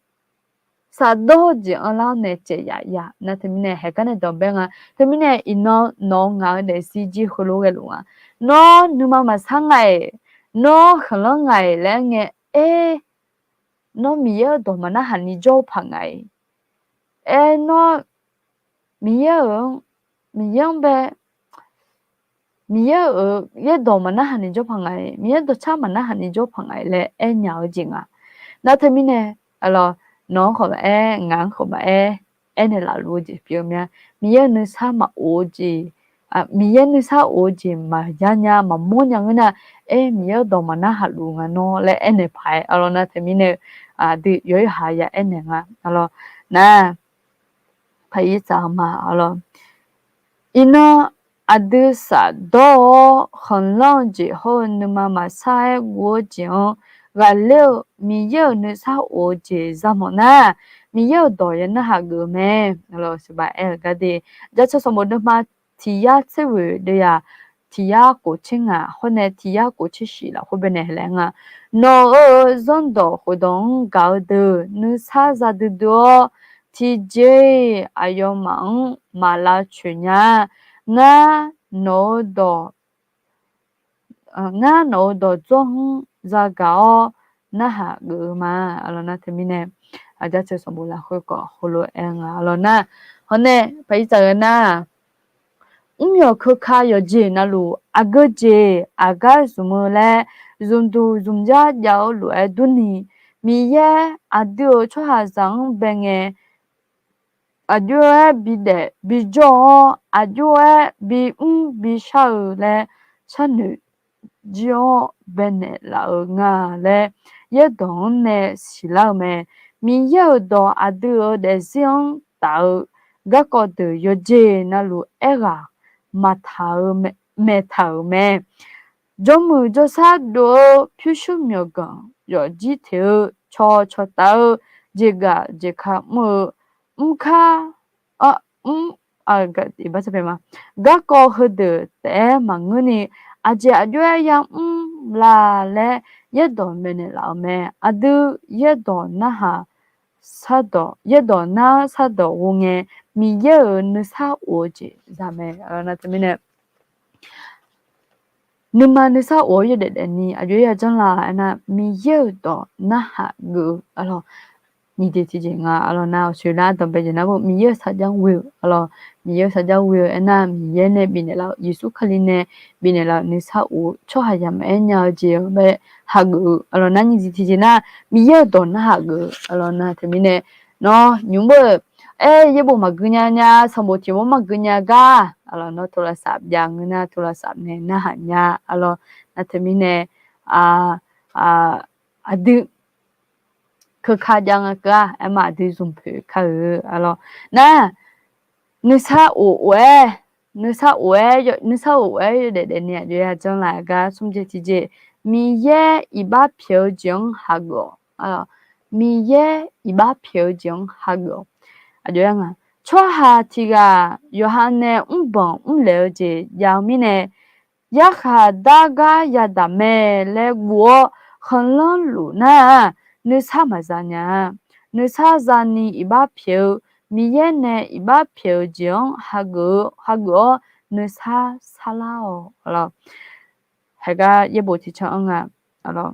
shafdawr-eu jeq anrlar-awr nae caev yaf ya. Nar teumirnae haeq gar nae dawq bae nga. Teumirnae iqnan nawq-eu ngaq-eu daefzir jir heulof ghaeluf nga. Nawr nuima maqsar nga-iq, nawr khanqlanr nga-iq laer aer ngae, aer, nawr Miqyaer-euq dawq maqnarhaq ni jawr-eu paq nga-iq, aer, nawr Miqyaer-euq, Miqyaer-anr bae, Miqyaer-euq yaerdawq maqnarhaq ni jawr paq nga-iq, Miqyaer dawqcar maqnarhaq ni jawr paq nga-iq laer aernya-eu jeq nga. Nar teumirnae, aqlawq, nawq-anr khawf maqaer, ngaq-anr khawf maqaer, aernaeq laf luf-eu jeq pyeuf-eu mya. Miqyaer nuisar maqof-eu jeq, Miqyaer nuisar of-eu jeq maqya nya maqmawr nya ngeur nar, aer, Miqyaer dawq maqnarhaq luf nga nawr laer aernaeq paq-aer, aqlawq, nar teumirnae, aqdui yawqha ya aernaeq nga, aqlawq, nar, paq-ir tsaq-eu ma, aqlawq. Iqnan aqdui shafdawr-awr khanqlanr-eu jeq hawr-eu nuima maqsar-aer guv-eu jeq-anr ghaqler-eu Miqyaer-euq nuisar of-eu jeq za mawf nar, Miqyaer-euq dawq ya narhaq geuf-eu mae. Aqlawq, siqbaq aer-eu gar de, Jaceuq sanqbof deuvma tiq yar tser ghoeq deuvyaq tiq yar khof tser ngaq hawr nae tiq yar khof tser shif lafkhoer bae nae laer nga. Nawq-euq zanrdawq khofdawq-anr gaq-eu deuq nuisar za duidui-awr, tiqjeq-iq aqyawfmaf-anr maq lavcoeq nya. Ngar nawq-eu dawq, ngar nawq-eu dawqdzawr-anr zagaq-awr narhaq geuf-eu ma. Aqlawq, nar teumirnae, Jaceuq sanqbof lafkhoer khawf heulof-aer nga, aqlawq, nar, hawr nae paq-ir tsaq-eu nar, mr yawq keuka yawqjeq navluf aqgeu jeq aqgar zmq-eu laer zmqduq zmqjar jav-eu lof-aer durni, Miqyaer aqdui-euq tsawrhaqzaq-anr bae ngae, aqjox-aer bidaef bijawr-awr, aqjox-aer bimr bishar-eu laer sharnoeq jir-awr baenaeq laf-eu nga laer, yaerdawq-anr nae siqlar-eu mae. Miqyaer-euq dawq aqdui-euq daefzir-anr taf-eu garkawv deuq yawqjeq navluf aerghaq maqtaq-eu, maeqtaq-euq mae. Jawrmuiq jawrshar dov-eu pyurshuir myawqganq yawfjir teq-eu caw cawqtaf-eu jeqgaq jeqka mr-eu mrkar mr, garkawv heudeuq taef-aer maqngeurni, aqjeq aqjox-aer yamr la laer yaerdawq maeqnaeq laf-euq mae. Aqdui yaerdawq narhaq, yaerdawq nar shardawq ghoe ngae, Miqyaer-euq nuisar of-eu jeq za mae. Nar teumirnae nuima nuisar of-awr yawdaef daefni aqjox-aer ya janr la aernar, Miqyaer-euq dawq narhaq geuf-eu arlawq. Nyiq jeq tiqjeq nga arlawq nar, awqsoeq nar ardanqbae jeq nar bo Miqyaer-euq sarjax ghoe-eu arlawq. Miqyaer-euq sarjax ghoe-eu aernar, Miqyaer nae bifnaeq laf-eu, Yeqsur Kali nae bifnaeq laf-euq nuisar of-eu tsawrhaqzaq maqaer nya-eu jeq-anr bae hageuf-eu arlawq nar, nyiq jeq tiqjeq nar Miqyaer-euq dawq narhaq geuf-eu arlawq nar teumirnae, nawr nymq mr-eu, aer yaerbof maqgui nya nya, sanqbof tiq mawr maqgui nya gar arlawq, nawr โทรศัพท์ jav ngeur nar โทรศัพท์ nae narhaq nya arlawq nar teumirnae, aqdui keuka jav nga keuv-a aerma aqdui zmq poeq kar-eu arlawq nar, nuisar of of-aer, nuisar of-aer, nuisar of of-aer yawdaef daefni aqjox-aer ya janr la gar smr jeq tiqjeq, Miqyaer iqbax pyaeq-eu jeq-anr hageuf-awq. Miqyaer iqbax pyaeq-eu jeq-anr hageuf-awq. Aqjox-aer nga, tsawrhaq tiq ghaq yawqha nae mrbanq mrlaeq-eu jeq jav-eu mirnae, yarkhaq dar gar yadaq mae laer guv-awr khanqlanr luf nar-aq, nuisar maqza nya-a. Nuisar zani iqbax pyaeq-eu, Miqyaer nae iqbax pyaeq-eu jeq-anr hageuf-eu, hageuf-awr nuisar sarlar-awq. Haegar yaerbof tiqcan-anr nga,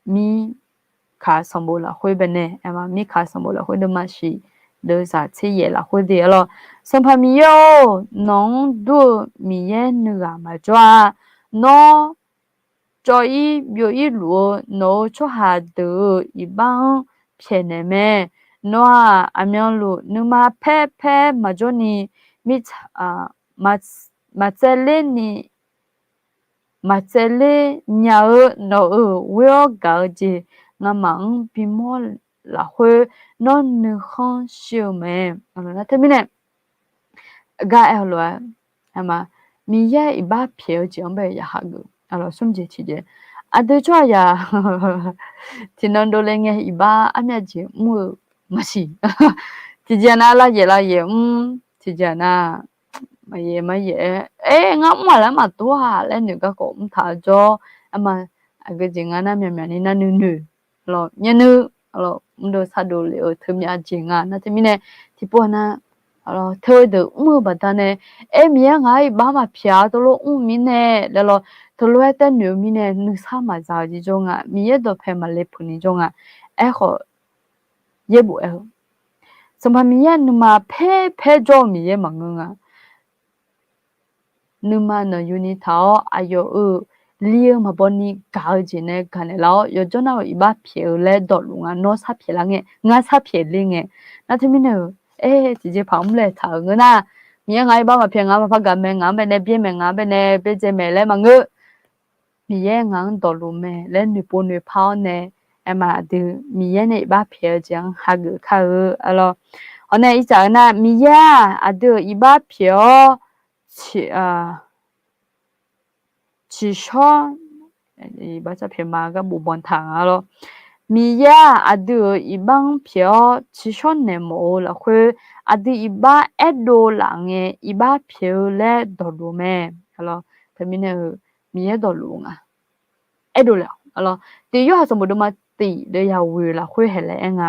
Mirkaq sanqbof lafkhoer baenae, Mirkaq sanqbof lafkhoer deuvma shiq, deuvzaq tser yaef lafkhoer de arlawq. Sanqpaq Miqyaer-or, nawq-anr dur-eu Miqyaer nuighaq maqjawr-a. Nawr cawv-ir byov-ir luf-eu nawq-euq tsawrhaq deuq-euq iqbax-anr pyaeqnaeq mae. Nawq-aq, aqmyanluf nuima paer paer maqjawrni, mirtsaq, maqtsaevler ni, maqtsaevler nya-eu nawq-euq ghoer-awr gaq-eu jeq ngamaf-anr bimawr lafkhoer nawr nuikhanr shir-eu mae. Teumirnae, gar aer-eu lof-aer, Miqyaer iqbax pyaeq-eu jeq-anr bae yaqha geuf. Smr jeq tiqjeq, aqdui tsawrhaqzaq tiqnan dovle ngae iqbax armyav jeq mr-eu maqsiq. Tiqjeq-aq nar lavyaef lavyaef mr, tiqjeq-aq nar maqyaef maqyaef-aer, aer ngar mr-aq laer maqdur-aq laer noeq garkawv mr taq-eu jawr. Aerma, aqgeu jeq nga nar myaqmyaq ni nar nuinoeq lawq, myavnuiv lawq, mrdov sardov lef-eu teumyav jeq nga nar teumirnae, tiqpov-aq nar, teu-eu deuq mr-eu baqdanae, aer Miqyaer ngaq-anr iqbax maqpyaeq-a teulof mr-eu mirnae laer lawq, teulof-aer taer noeq-eu mirnae nuisar maqza-eu jeq jawr nga, Miqyaer dawqpae maqle puq ni jawr nga. Aerkhawf, yaerbof aer-eu, Sanqpaq Miqyaer nuima paer paer jawr-eu Miqyaer maqngeur nga. Nuima nanqyuni taq-awr aqyawf-euq li-eu maqbaw ni gaq-eu jeq nae gaqnaeq laf-awr yawqjawr nar-euq iqbax pyaeq-eu laer dawqluf nga. Nawr sar pyaeq lar ngae, ngar sar pyaeq ler ngae. Nar teumirnae-euq, aer tiqjeqpaq mr laeq taq-euq ngeur nar, Miqyaer ngaq-anr iqbax maqpyaeq, ngaq-anr maqpar gaq mae, ngaq-anr baenae byaer mae, ngaq-anr baenae byaerdzae mae laer maqngeur. Miqyaer ngaq-anr dawqluf mae laer noeqpov noeqpar-awr nae, aerma aqdui Miqyaer nae iqbax pyaeq-eu jeq-anr hageuf kar-eu arlawq. Hawr nae irtsaq-eu nar, Miqyaer-aq aqdui-euq iqbax pyaeq-awr tsiqshawr, iqbax pyaeq ma gar bof banq taq nga lawr. Miqyaer-aq aqdui-euq iqbax-anr pyaeq-awr tsiqshawr naeq mawf-eu lafkhoer, aqdui iqbax aerdov laf ngae iqbax pyaeq-eu laer dawqluf mae. Teumirnae-eu Miqyaer dawqluf nga. Aerdov laf-awq. Tiq Yorhaq sanqbof deuvma tiq deuv yawhuiq lafkhoer haeq laer aer nga.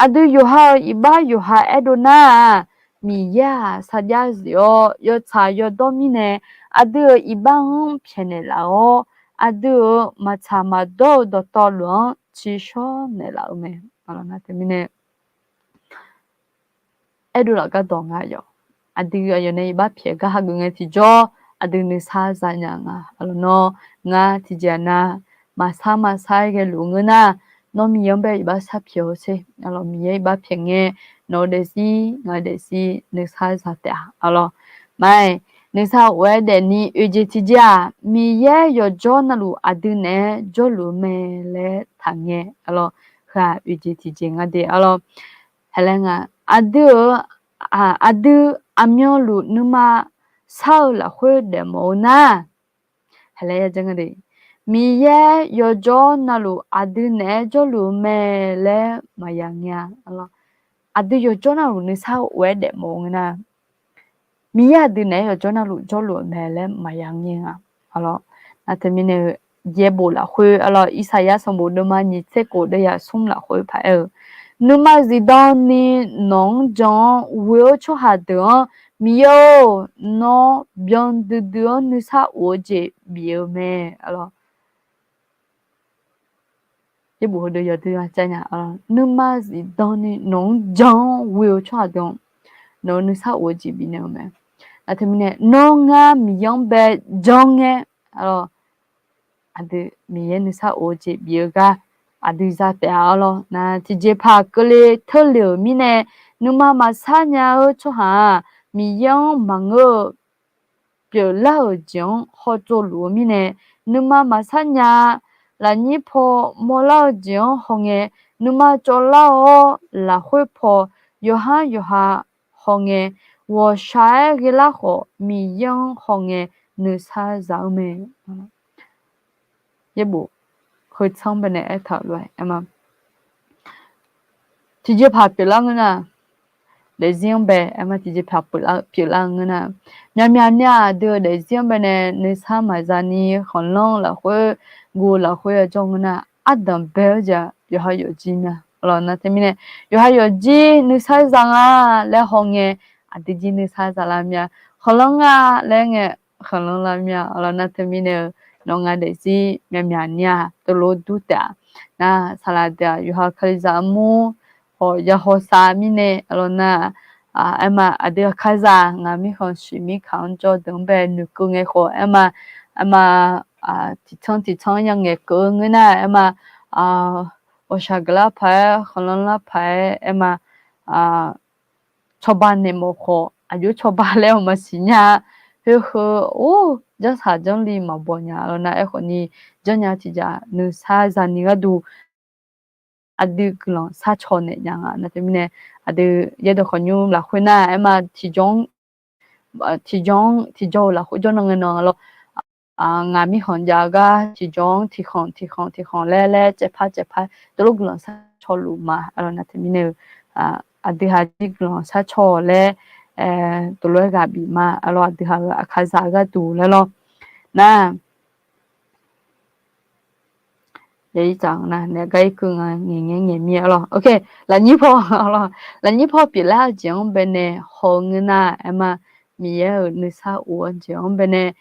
Aqdui yawqha-euq iqbax yawqha aerdov nar-aq, Miqyaer-aq sarjax zif-awr yawtsaq yawdawr mirnae, aqdui-euq iqbax-anr pyaeqnaeq laf-awr, aqdui-euq maqtsaq maqdawr-eu dawqtawvluf-anr tsiqshawr naeqlaf-eu mae. Teumirnae aerdov laf gar dawq nga yawq. Aqdui aqyawf nae iqbax pyaeq gar hageuf ngae tiqjawr, aqdui nuisar za nya nga. Arlawq nawr ngar tiqjeq-aq nar, maqsar maqsar-aer ghaeluf ngeur nar, nawr Miqyaer-anr bae iqbax sar pyaeq-awr sher. Arlawq Miqyaer iqbax pyaeq ngae, nawq-eu daefzir ngaq-eu daefzir nuisar za taef-a. Arlawq, ma-iq nuisar of-aer daefni oeq jeq tiqjeq-aq, Miqyaer yawqjawr navluf aqdui naeq-aer jawrluf-eu mae laer taqngae. Arlawq, heu-aq oeq jeq tiqjeq nga de. Arlawq, haeq laer nga, aqdui-euq, aqdui aqmyanluf nuima sar-eu lafkhoer daefmawf-eu nar, Haelae yajanr nga de. Miqyaer yawqjawr navluf aqdui naeq-aer jawrluf-eu mae laer maqya ngae-a. Aqdui yawqjawr navluf nuisar of-aer daefmawf-eu ngeur nar, Miqyaer aqdui naeq-aer yawqjawr navluf jawrluf-euq mae laer maqya ngae nga. Aqlawq, nar teumirnae-eu yaerbof lafkhoer, aqlawq, Irsaqyar sanqbof deuvma nyiq tser khof deuvyaq smr lafkhoer paq-aer-eu, nuima zifdan ni nawq-anr jan-awr ghoe-eu tsawrhaq deuq-anr, Miqyaer-or, nawr byan duidui-anr nuisar of-eu jeq bif-eu mae. Aqlawq, yaerbof heudeuq yawdui-a cav nya. Nuima zifdan ni nawq-anr jan-awr ghoe-eu tsawrhaq deuq-anr, nawq-anr nuisar of-eu jeq bifnaeq-eu mae. Nar teumirnae nawr ngar Miqyaer-anr bae jan ngae, aqlawq, aqdui Miqyaer nuisar of-eu jeq bif-eu gar aqdui za taef-a. Aqlawq, nar tiqjeqpaq keuvle teule-euq mirnae, nuima maqsar nya-eu tsawrhaq-aq, Miqyaer-anr maqngeur-eu pyeuflar-euq jeq-anr hawtsov luf-eu mirnae, nuima maqsar nya-a. Lafnyir paw mawrlar-eu jeq-anr hawngae, nuima cawvlar-awr lafkhoer paw yawqhar yawqha hawngae, ghawqshaq-aer ghaelar khawf Miqyaer-anr hawngae nuisar za-eu mae. Yaerbof heu tsanr baenae aertaq-euq lof-aer aer ma. Tiqjeqpaq pyeuflar ngeur nar, daefzir-anr bae aer ma, tiqjeqpaq pyeuflar ngeur nar, myaqmyaq ni aqdui-euq daefzir-anr baenae nuisar maqza ni khanqlanr lafkhoer, guv lafkhoer-a jawr ngeur nar, ardanq bae-eu jeq-aq yawqha yawfjir mya. Aqlawq, nar teumirnae yawqha yawfjir nuisar za nga laer hawngae, aqdui jir nuisar za lar mya. Khanqlanr nga laer ngae, khanqlanr lar mya. Aqlawq, nar teumirnae-eu nawr nga daefzir myaqmyaq ni-aq teulof dur taef-a. Nar saqlaq deuq-aq yawqha kalizaq armur khawf ya hawsav mirnae, aqlawq nar, aer ma, aqdui aqkazaq ngaq mirkhanq shiq mirkaq-anr jawr deuq-anr bae noeqkeuv ngae khawf aer ma, aer ma, tiqtsanr tiqtsanr ya ngaeqkeuv-eu ngeur nar aer ma, ghawqshaq geuflar paq-aer, khanqlanr lar paq-aer aer ma, cawba naeqmawf khawf aqjox cawba laer-awq maqsiq nya-a. Khoer heu, or, janrsaq janrli maqbaw nya. Aqlawq nar aerkhawf ni, janrnya tiqjaq nuisar zani gharduq aqdui guiqlanq sharcaw naeq nya nga. Nar teumirnae aqdui yaerdawq khawqnymr lafkhoer nar aer ma, tiqjawr-anr tiqjawr-anr tiqjawr-eu lafkhoer jawrnan ngae nan lawr, ngaq mirkhanq jav-eu gar tiqjawr-anr tiqkhanq tiqkhanq tiqkhanq laer laer caevpar caevpar teulof guiqlanq sharcaw luf ma. Aqlawq nar teumirnae-eu aqdui haq jir guiqlanq sharcaw laer teulof-aer ghaq bif ma. Aqlawq aqdui haq-euq aqkazaq gharduq laer lawr. Nar, yair tsaq nga nar, naeq gar irkeuv nga ngaeq ngae ngaeq mir-a lawr. Lafnyir paw, lafnyir paw pyeuflar-eu jeq-anr baenae haw-eu ngeur nar aer ma, Miqyaer-euq nuisar of-eu jeq-anr baenae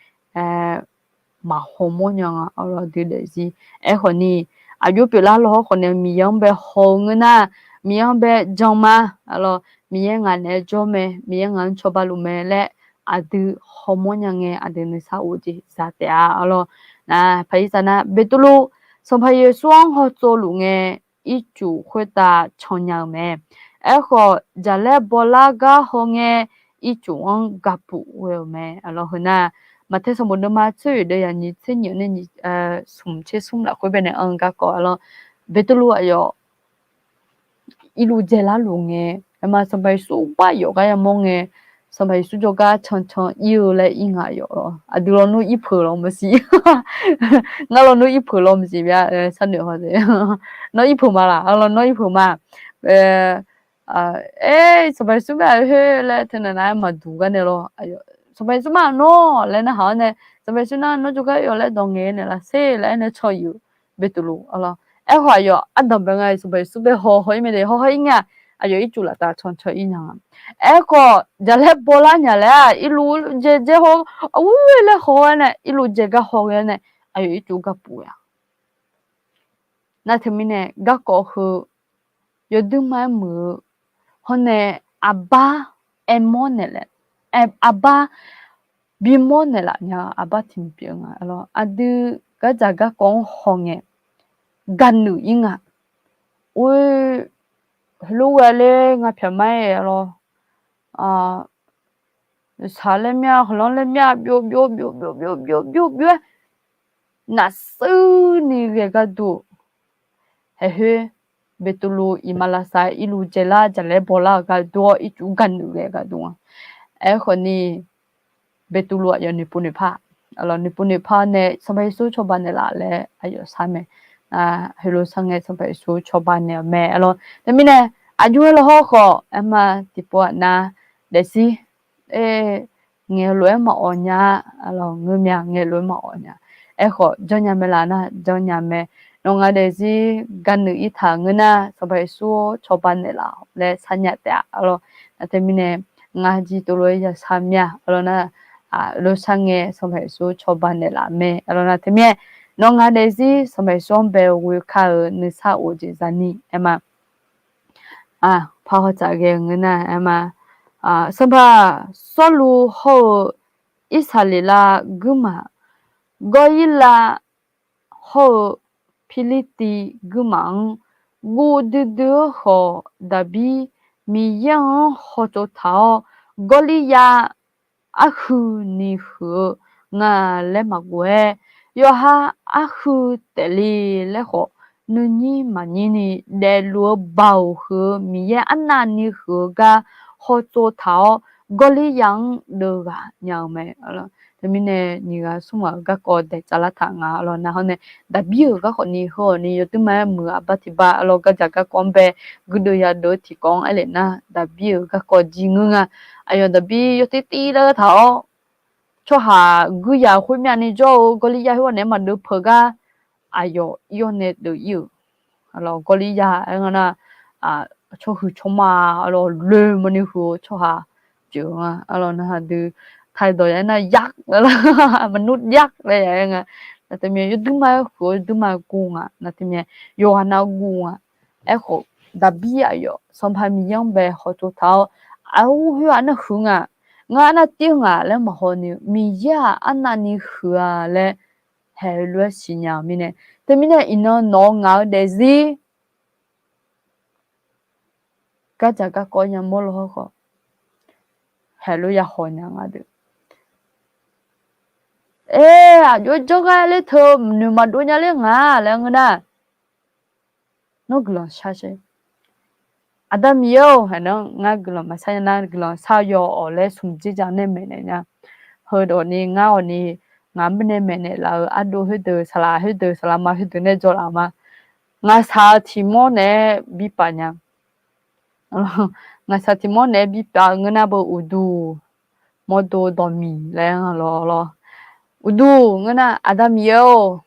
maqhaw mawrnya nga. Aqlawq aqdui daefzir aerkhawf ni, aqjox pyeuflar lawr-awr khawf nae Miqyaer-anr bae haw-eu ngeur nar, Miqyaer-anr bae jan ma. Aqlawq Miqyaer ngaq naeq-aer jawr mae, Miqyaer ngaq-anr cawba luf mae laer aqdui haw mawrnya ngae aqdui nuisar of-eu jeq za taef-a. Aqlawq, nar paq ir tsaq nar, Beqtuvluv Sanqpaq Yeqsur-anr hawtsov luf ngae ircuf khoertav cannya-eu mae. Aerkhawf jaqlaer bawlar gar hawngae ircuf-anr gapuf ghae-euq mae. Aqlawq heu nar, Maqtae sanqbof deuvma tser oeq deuv yaq nyiq tser nyiq nae smq tser smr lafkhoer baenae anr-eu garkawv aqlawq, Beqtuvluv aqyawf irluv dzaelar luf ngae, aer ma, Sanqpaq Yeqsur bar yawf gar yamawr ngae, Sanqpaq Yeqsur jawrgar cancan ir-eu laer ir nga yawf lawr. Aqdui lawnmr ir peuq lawr maqsiq. Ngar lawnmr ir peuq lawr maqsiq bya, sharnoeq haw. Nawr ir peuq ma laq? Aqlawq nawr ir peuq ma. Aer, Sanqpaq Yeqsur bae-a khoer laer teunav nav-aer maqduq gar nae lawr. Sanqpaq Yeqsur ma nawr laer narhaq-awr nae, Sanqpaq Yeqsur nar nawr jawrgar yawf laer dawq ngaeq naeq laf ser laer aer nae can-euq Beqtuvluv aqlawq. Aerkhawf aqyawf ardanq bae nga-iq Sanqpaq Yeqsur bae haw haw ir mae de, haw haw ir ngae-aq, aqyawf ircuf laftaf cancan ir nya nga. Aerkhawf jaqlaer bawlar nya laer-aq, irluv dzae dzae haw, awr laer haw-aer nae irluv dzae gar haw ghae-aer nae aqyawf ircuf gapuf-a. Nar teumirnae garkawv heu yawduirma-aer muiq-eu hawr nae, aqbar aermawr naeqlaf, aqbar bimawr naeqlaf nya-eu aqbar tiq mq pyeuf-eu nga lawr. Aqdui gardzaq garkawv-anr haw ngae gaqnuif ir nga. Or, heulof ghae ler nga pyaq mar-aer lawr. Saq laer mya, hawqlanr laer mya, byov byov byov byov byov byov byov byov-aer nafsuir ni ghae gar dur-eu. Haeqkhoer Beqtuvluv iqmalavshav irluv dzaelar jaqlaer bawlar-eu gar dur-awr ircuf gaqnuif ghae gar dur-a. Aerkhawf ni Beqtuvluv aqyawf noeqpov noeqpar Aqlawq, noeqpov noeqpar nae Sanqpaq Yeqsur cawba naeqlaf laer aqyawf shar mae. Heulof shar ngae Sanqpaq Yeqsur cawba naeq-euq mae. Aqlawq, teumirnae aqjox-aer lawhawr khawf, aerma tiqpov aqnav daefzir, ngaeq lof-aer maqawq nya, aqlawq, ngeur mya, ngaeq lof-aer maqawq nya. Aerkhawf janrnya mae laf nar janrnya mae. Nawq ngaq daefzir garnuiv ir taq ngeur nar, Sanqpaq Yeqsur cawba naeqlaf laer sharnya taef-a. Aqlawq, nar teumirnae ngar jir tov lof-aer yashar mir-a. Aqlawq nar, lof shar ngae Sanqpaq Yeqsur cawba naeqlaf mae. Aqlawq nar teumirnae nawq ngaq daefzir Sanqpaq Yeqsur-anr bae ghoe kar-euq nuisar of-eu jeq zani aerma, par hawtsaf ghae-eu ngeur nar aerma, Sanqpaq Sawrluv hawr-eu Irsaqleqlav guirmaf, Gawrlirlav hawr-eu Pirlirtiv guirmaf-anr guv duidui-eu khawf, Daqbir Miqyaer-anr hawtsov taq-awr, Gawrliryav arhuini huiq-eu nga laer maqghof-aer, yawqha arhu taefle laer khawf, nuinyir maqnyir ni daefluf-eu baoq huiq-eu Miqyaer arnavni huiq-eu gar hawtsov taq-awr, Gawrliryav-anr deuvghaq nya-eu mae. Teumirnae nyiq ghaq smr ghaq-euq garkawv daeq tsavlar taq nga. Aqlawq, nar hawr nae Daqbir-euq garkawv ni heu-awq ni yawduirma-aer muiq-eu aqbar tiqbar, aqlawq, gardzaq garkawv-anr bae guirdeuv yadeuv-eu tiqkawv-anr aerlef nar, Daqbir-euq garkawv jir ngeur nga. Aqyawf Daqbir yawtir tir lar-eu taq-awr, tsawrhaq guir yaq khoer myavni jawr-eu Gawrliryav khoer-awr naeq-aer maqdeuv peuq gar, aqyawf ir-awr nae deuv ir-euq. Aqlawq, Gawrliryav aer nga nar, tsawrhuiq tsawrma, aqlawq, loemawni huiq-eu tsawrhaq pyeuf-eu nga. Aqlawq, nar haqdui ไทย dawq ya aer nar ยักษ์ laer, มนุษย์ยักษ์ laer ya aer nga. Nar teumirnae yawduirma-aer huiq-eu yawduirma guv nga. Nar teumirnae yawqghaq nav guv nga. Aerkhawf, Daqbir aqyawf Sanqpaq Miqyaer-anr bae hawtsov taq-awr, aqur khoer-aq arnav huiq nga, ngar arnav tir-eu nga laer maqhaw ni-eu, Miqyaer-aq arnavni huiq-a laer haeq lof-aer siqnya-eu mirnae. Teumirnae iqnan nawq-eu ngaq-eu daefzir gardzaq garkawv yamawr lawhawr khawf, haeq lof-aer ya haw nya nga deuq. Aer, aqjox-aer janr gar ler teu noeq maqdov nya ler nga laer ngeur nar, nawr guiqlanq shar sher. Aqda Miqyaer-or, haeq nar ngar guiqlanq maqshar nya nar, guiqlanq shar-eu yaw-awq laer smq dzerdzaq nae maeqnaeq nya. Heudawq ni ngar-awq ni, ngaq-anr baenae maeqnaeq laf-eu ardov khoerdeuq, saqlaq khoerdeuq, saqlaqma khoerdeuq nae dzawlaf ma. Ngaqshaq-eu tiq mawr naeq-aer bi paf nya. Ngaqshaq tiq mawr naeq-aer bi paf-eu ngeur nar beu uqduq, mawrdo dawqmiq laer-anr lawr lawr. Uqduq ngeur nar, Aqda Miqyaer-or,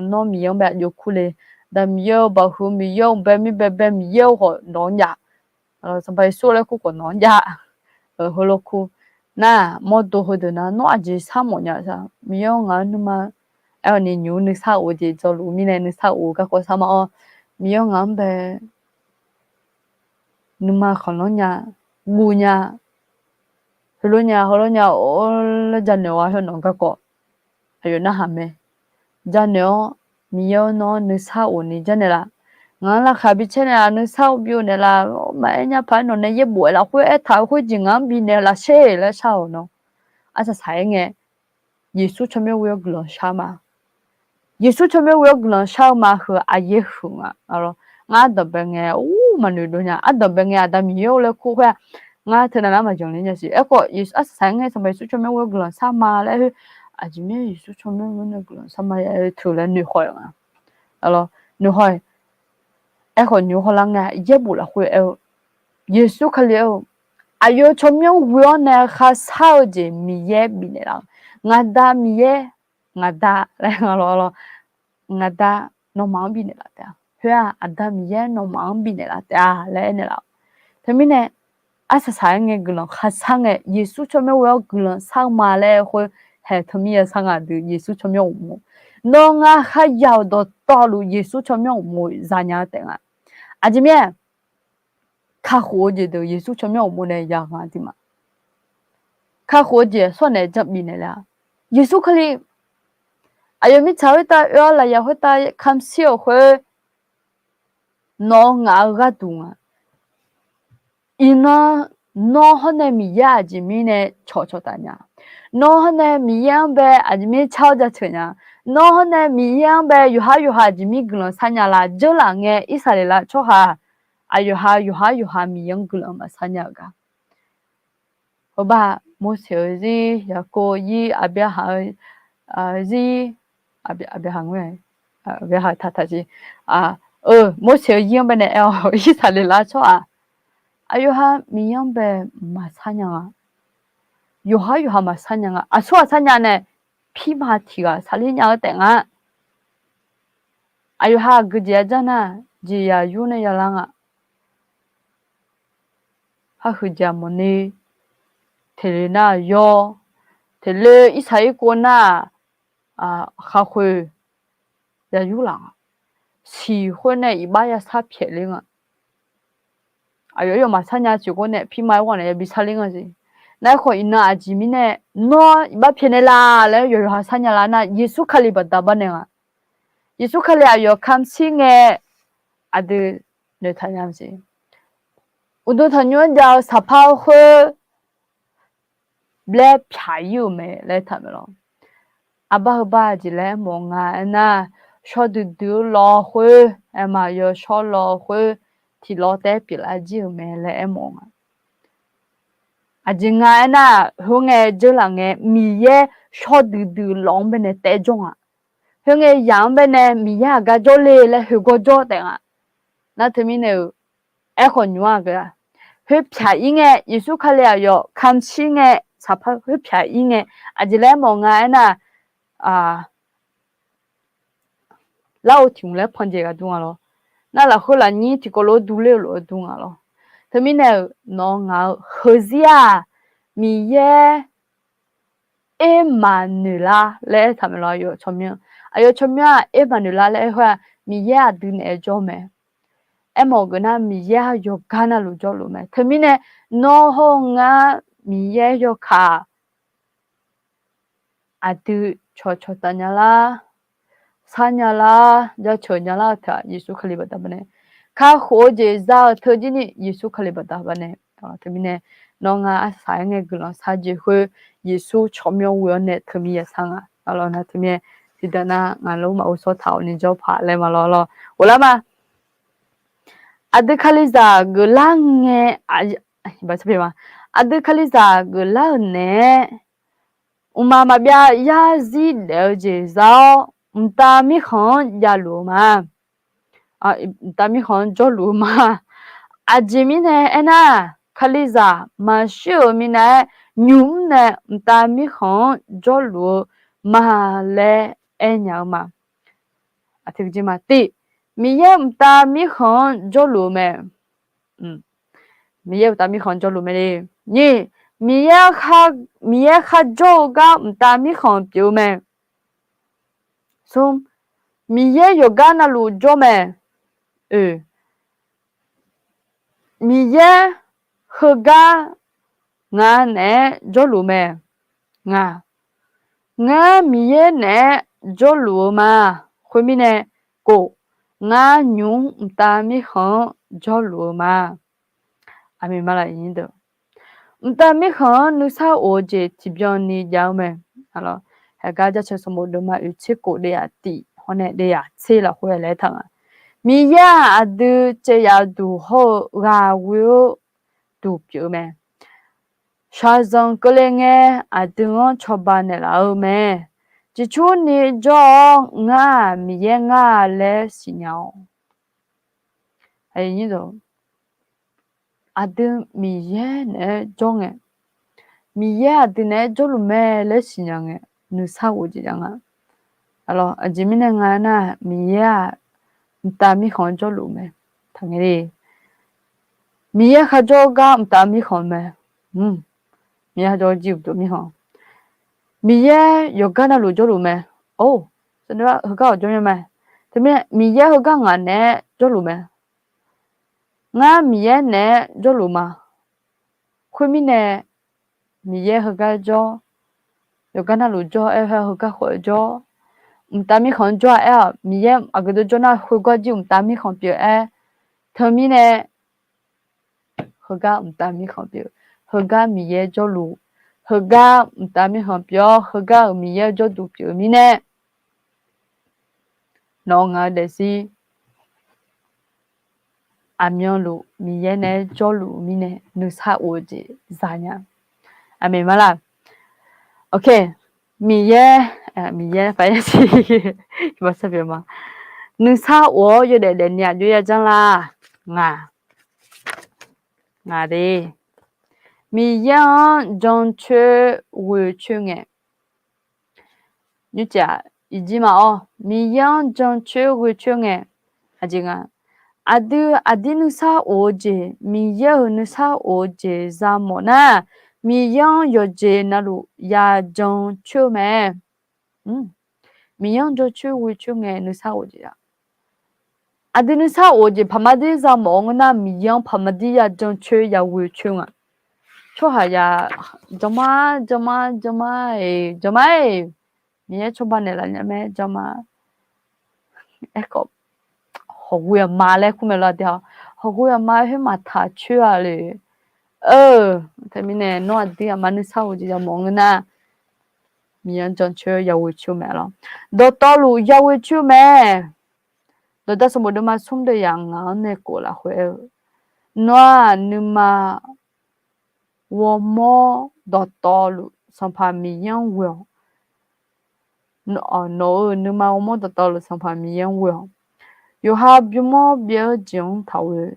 nawr Miqyaer-anr bae aqjox kur le. Aqda Miqyaer-or, baoq huiq Miqyaer-or, bae mir bae bae Miqyaer-or khawf nawq-anr jav. Sanqpaq Yeqsur laer kur khawf nawq-anr jav. Heulof kur nar, mawrdo heudeuq nar nawr aqjeq sharmawf nya sar, Miqyaer-or, ngaq-anr nuima, aer-awq ni nymq-mr nuisar of-eu jeq dzawluf mirnae nuisar of-eu garkawv sharma-awr, Miqyaer-or, ngaq-anr bae nuima khanqlanr nya, guv nya, heulof nya heulof nya-awr laer janoeq-awr, hawr nawq-eu garkawv aqyawf narhaq mae. Janoeq-awr, Miqyaer-or, nawr nuisar of ni jarnaeq laf. Ngaq-anr laqkhaq bi caer naeq laf, nuisar of bi of naeq laf, maqaer nya paq-aer nawq nae yaerbof-aer lafkhoer aertaq-eu khoerjeq ngaq-anr bifnaeq lafsher laer shar-awq nawr. Arsaq saq-aer ngae, Yeqsur tsawrmyanr ghoe-awr guiqlanq shar ma. Yeqsur tsawrmyanr ghoe-awr guiqlanq shar-eu ma heu aqyaer huiq nga. Ngar ardanqbae ngae, ur, maqnoeq dov nya. Ardanqbae ngae Aqda Miqyaer-or laer kur khoer-aq, ngar teu navnar maqjanq ler nya siq. Aerkhawf, Yeqsur arsaq saq-aer ngae Sanqpaq Yeqsur tsawrmyanr ghoe-awr guiqlanq shar ma laer khoer, aqjeq mirnae Yeqsur tsawrmyanr ghoe-awr guiqlanq shar ma laer teu laer noeqhaw-eu nga. Aqlawr, noeqhaw-eu. Aerkhawf nymq-mr hawlar ngae yaerbof lafkhoer aer-eu, Yeqsur Kali aer-eu, aqyawf tsawrmyanr ghoe-awr nae kharshar-eu jeq Miqyaer bifnaeq laf-eu, ngaqda Miqyaer, ngaqda laer nga lawr lawr, ngaqda nawmaf-anr bifnaeq laf taef-a. Khoer-aq, Aqda Miqyaer nawmaf-anr bifnaeq laf taef-a laer aernaeq laf-awq. Teumirnae, arsaq saq-aer ngae guiqlanq kharshar ngae, Yeqsur tsawrmyanr ghoe-awr guiqlanq shar-eu ma laer khoer, haeq teu mir ya shar nga deuq Yeqsur tsawrmyanr uqmov. Nawr ngar kharya-euq dawqtawvluf Yeqsur tsawrmyanr uqmov zanya taef nga. Aqjeq mirnae, kakhof-eu jeq deuq Yeqsur tsawrmyanr uqmov nae ya nga aqduimaf. Kakhof-eu jeq sawr naeq jan bifnaeq le-a. Yeqsur Kali, aqyawf mirtsaq khoertav oe-awr lafyaq khoertav kamq shir-euq khoer, nawq-eu ngaq-eu gharduq nga. Iqnan, nawr hawr nae Miqyaer aqjeq mirnae cawqcawq taf nya. Nawr hawr nae Miqyaer-anr bae aqjeq mirnae car-awr jaceuq nya. Nawr hawr nae Miqyaer-anr bae yawqhar yawqha aqjeq mirnae guiqlanq shar nya laf, dzeurlaf ngae Irsaqleqlav tsawrhaq, aqyawqha yawqhar yawqha Miqyaer-anr guiqlanq maqshar nya-euq gar. Heubar, Morseq-eu zir, Yaqkov-eu zir, Aqbyaqhaq-eu zir, aqbyaqhaq, aqbyaqhaq taq taq jeq, eu, Morseq-eu zir-anr baenae aer-awr, Irsaqleqlav tsawrhaq aqyawf ha Miqyaer-anr bae maqsar nya nga. Yawqhar yawqha maqsar nya nga. Aqsur ghaq sar nya nae, pirma tiq ghaq saqler nya-eu taef nga. Aqyawf ha aqgeu jeq-a janr nar, jeqzaq yur nae yalar nga. Khar huiqdzaeq mawfni, teqle nar-aq yawr, teqle irsaq irkov nar-aq, khaqkhoeq ya yur laf nga. Siq khoer nae iqbax yasar pyaeq ler nga. Aqyawf yawf maqsar nya siq khoer nae pirma aer ghawq naeq yabi sar ler nga jeq. Nar aerkhawf iqnan aqjeq mirnae, nawr iqbax pyaeqnaeq laf laer yawqyawq ha sar nya lar nar, Yeqsur Kali baqda bar nae nga. Yeqsur Kali aqyawf kamq shir ngae, aqdui noeqtaq nya-eu jeq. Uqduq tanqnymr-anr jav-eu saqpar-eu khoer blaer pyaq ir-euq mae laer taq maeq lawr. Arbar heubar jeq laer aermawf nga aernar, shawr duidui-eu lawv khoer, aerma yawshawr lawv khoer, tiq lawv taef-aer pyeuflar jir-euq mae laer aermawf nga. Aqjeq nga aernar, khoerngae dzeurlaf ngae Miqyaer shawr duidui lawv-anr baenae taef-aer jawr nga. Khoerngae yaq-anr baenae Miqyaer aqgar jawrle laer khoergawr jawr taef nga. Nar teumirnae-euq, aerkhawf nymr-aq geu-a, khoer pyaq ir ngae, Yeqsur Kali aqyawf kamq shir ngae, saqpar khoer pyaq ir ngae, aqjeq laer aermawf nga aernar, lar-eu tiq hmq laer panjaeq ghaq dur nga lawr. Nar lafkhoer lafnyir tiqkawv lof-aer durler-eu lof-aer dur nga lawr. Teumirnae-euq nawq-eu ngaq-eu heuzir-aq, Miqyaer Ermaqnoeqlar laer aertaq maeq lawr. Aqyawf tsawrmyanr, aqyawf tsawrmyanr-aq Ermaqnoeqlar laer aer khoer-aq, Miqyaer aqdui naeq-aer jawr mae. Aermawf geuf nar Miqyaer-aq yawqgar navluf jawrluf mae. Teumirnae nawr hawr-eu ngar Miqyaer yawkaq aqdui cawqcawq taf nya lar, sar nya lar, jaceuq nya lar-eu teu-aq Yeqsur Kali baqda baqnae, kakhof-eu jeq za-eu teu jir ni Yeqsur Kali baqda baqnae. Teumirnae nawr ngar arsaq-aer ngae guiqlanq shar jeq khoer, Yeqsur tsawrmyanr ghoe-awr nae teumirnae yasar nga. Nar teumirnae tiqdaq nar ngaq lor maqghov sawr taq-awr ni jawr paq laer ma lawr lawr. Ghoflar ma. Aqdui Kalizaq geuflar ngae, aqdui Kalizaq geuflar-euq naeq-aer, mqmaq maqbyav yarzir daef-eu jeq za-awr, mqtav mirkhanq-anr javluf-eu ma. Mqtav mirkhanq-anr jawrluf-eu ma. Aqjeq mirnae aernar, Kalizaq maqshir-euq minav-aer nymq mr nae mqtav mirkhanq-anr jawrluf-eu ma laer aernya-eu ma. Aqjeq ma tiq, Miqyaer mqtav mirkhanq-anr jawrluf-eu mae. Miqyaer mqtav mirkhanq jawrluf mae le. Nyiq, Miqyaer kharjawr-eu gar mqtav mirkhanq pyeuf-eu mae. Smr, Miqyaer yawqgar navluf jawr mae. Oe, Miqyaer heugar ngaq naeq-aer jawrluf mae. Ngaq, ngar Miqyaer naeq-aer jawrluf-eu ma. Khoermirnae, kof, ngar nymq mr mqtav mirkhanq-anr jawrluf-eu ma. Aqmeq ma laq, mqtav mirkhanq-anr nuisar of-eu jeq tiqbyan ni jav-eu mae. Heugar Jaceuq sanqbof deuvma oeq tser kof deuvzaq tiq hawr nae deuvzaq tser lafkhoer laer taq nga. Miqyaer-aq aqdui caev yaf duq hawr-eu ghaq ghoe-eu duq pyeuf-eu mae. Shaqzanq keuvle ngae aqdui-anr cawba naeqlaf-eu mae. Ciqcurni jawr-awr ngar-aq Miqyaer ngar laer siqnya-awq. Aqdui Miqyaer naeq-aer jawr ngae, Miqyaer aqdui naeq-aer jawrluf mae laer siqnya ngae, nuisar of-eu jeq jav nga. Aqjeq mirnae nga nar, Miqyaer-aq mqtav mirkhanq-anr jawrluf mae. Taqngae le, Miqyaer kharjawr-eu gar mqtav mirkhanq mae. Miqyaer kharjawr jir uqduq mirkhanq, Miqyaer yawqgar navluf jawrluf mae. Or, heugar awq jawr myanr mae. Teumirnae Miqyaer heugar ngaq naeq-aer jawrluf mae. Ngar Miqyaer naeq-aer jawrluf ma. Khoermirnae Miqyaer heugar jawr, yawqgar navluf jawr aer-eu heugar khawf-eu jawr, mqtav mirkhanq-anr jawr-a aer-awq. Miqyaer aqgeu deuq jawr nar khoergar jir mqtav mirkhanq pyeuf-aer, teumirnae heugar mqtav mirkhanq pyeuf, heugar Miqyaer jawrluf, heugar mqtav mirkhanq pyeuf-awr heugar-euq Miqyaer jawrduq pyeuf-eu mirnae, nawq-eu ngaq-eu daefzir aqmyanluf Miqyaer naeq-aer jawrluf-eu mirnae nuisar of-eu jeq zanya. Aqmeq ma laq. Ok. Miqyaer, Miqyaer paq-aer siq, nuisar of-awr yawdaef daefni aqjox ya janr la? Ngaq, ngaq de. Miqyaer-anr jancoer ghoecoer ngae, nymrcif-aq, iqjir ma-awr, Miqyaer-anr jancoer ghoecoer ngae, aqjeq nga, aqdui aqdir nuisar of-eu jeq, Miqyaer-euq nuisar of-eu jeq za mawf nar, Miqyaer-anr yawqjeq navluf ya jancoer-eu mae. Miqyaer-anr jancoer ghoecoer ngae nuisar of jeq-a. Aqdui nuisar of-eu jeq paqmaqdir za mawf-eu ngeur nar, Miqyaer-anr paqmaqdir ya jancoer ya ghoecoer nga. Tsawrhaqzaq, janma, janma, janma-iq, janma-iq, Miqyaer cawba naeqlaf nya mae, janma. Aerkhawf, hawqghoe aqma laer kur mae lawr, aqdui-aq, hawqghoe aqma khoer maqtaq coer-a le. Eu, teumirnae nawr aqdui aqma nuisar of jeq ya mawf-eu ngeur nar, Miqyaer-anr jancoer ya ghoecoer-eu mae lawr. Dawqtawvluf ya ghoecoer-eu mae. Dawqdaq sanqbof deuvma smr deuvyaq ngaq-anr nae khof lafkhoer aer-eu, nawr-aq nuima ghawrmawr dawqtawvluf Sanqpaq Miqyaer-anr ghoe-awq. Nawq-euq nuima ghawrmawr dawqtawvluf Sanqpaq Miqyaer-anr ghoe-awq. Yawqha bym-awr byav-eu jeq-anr taqghoe.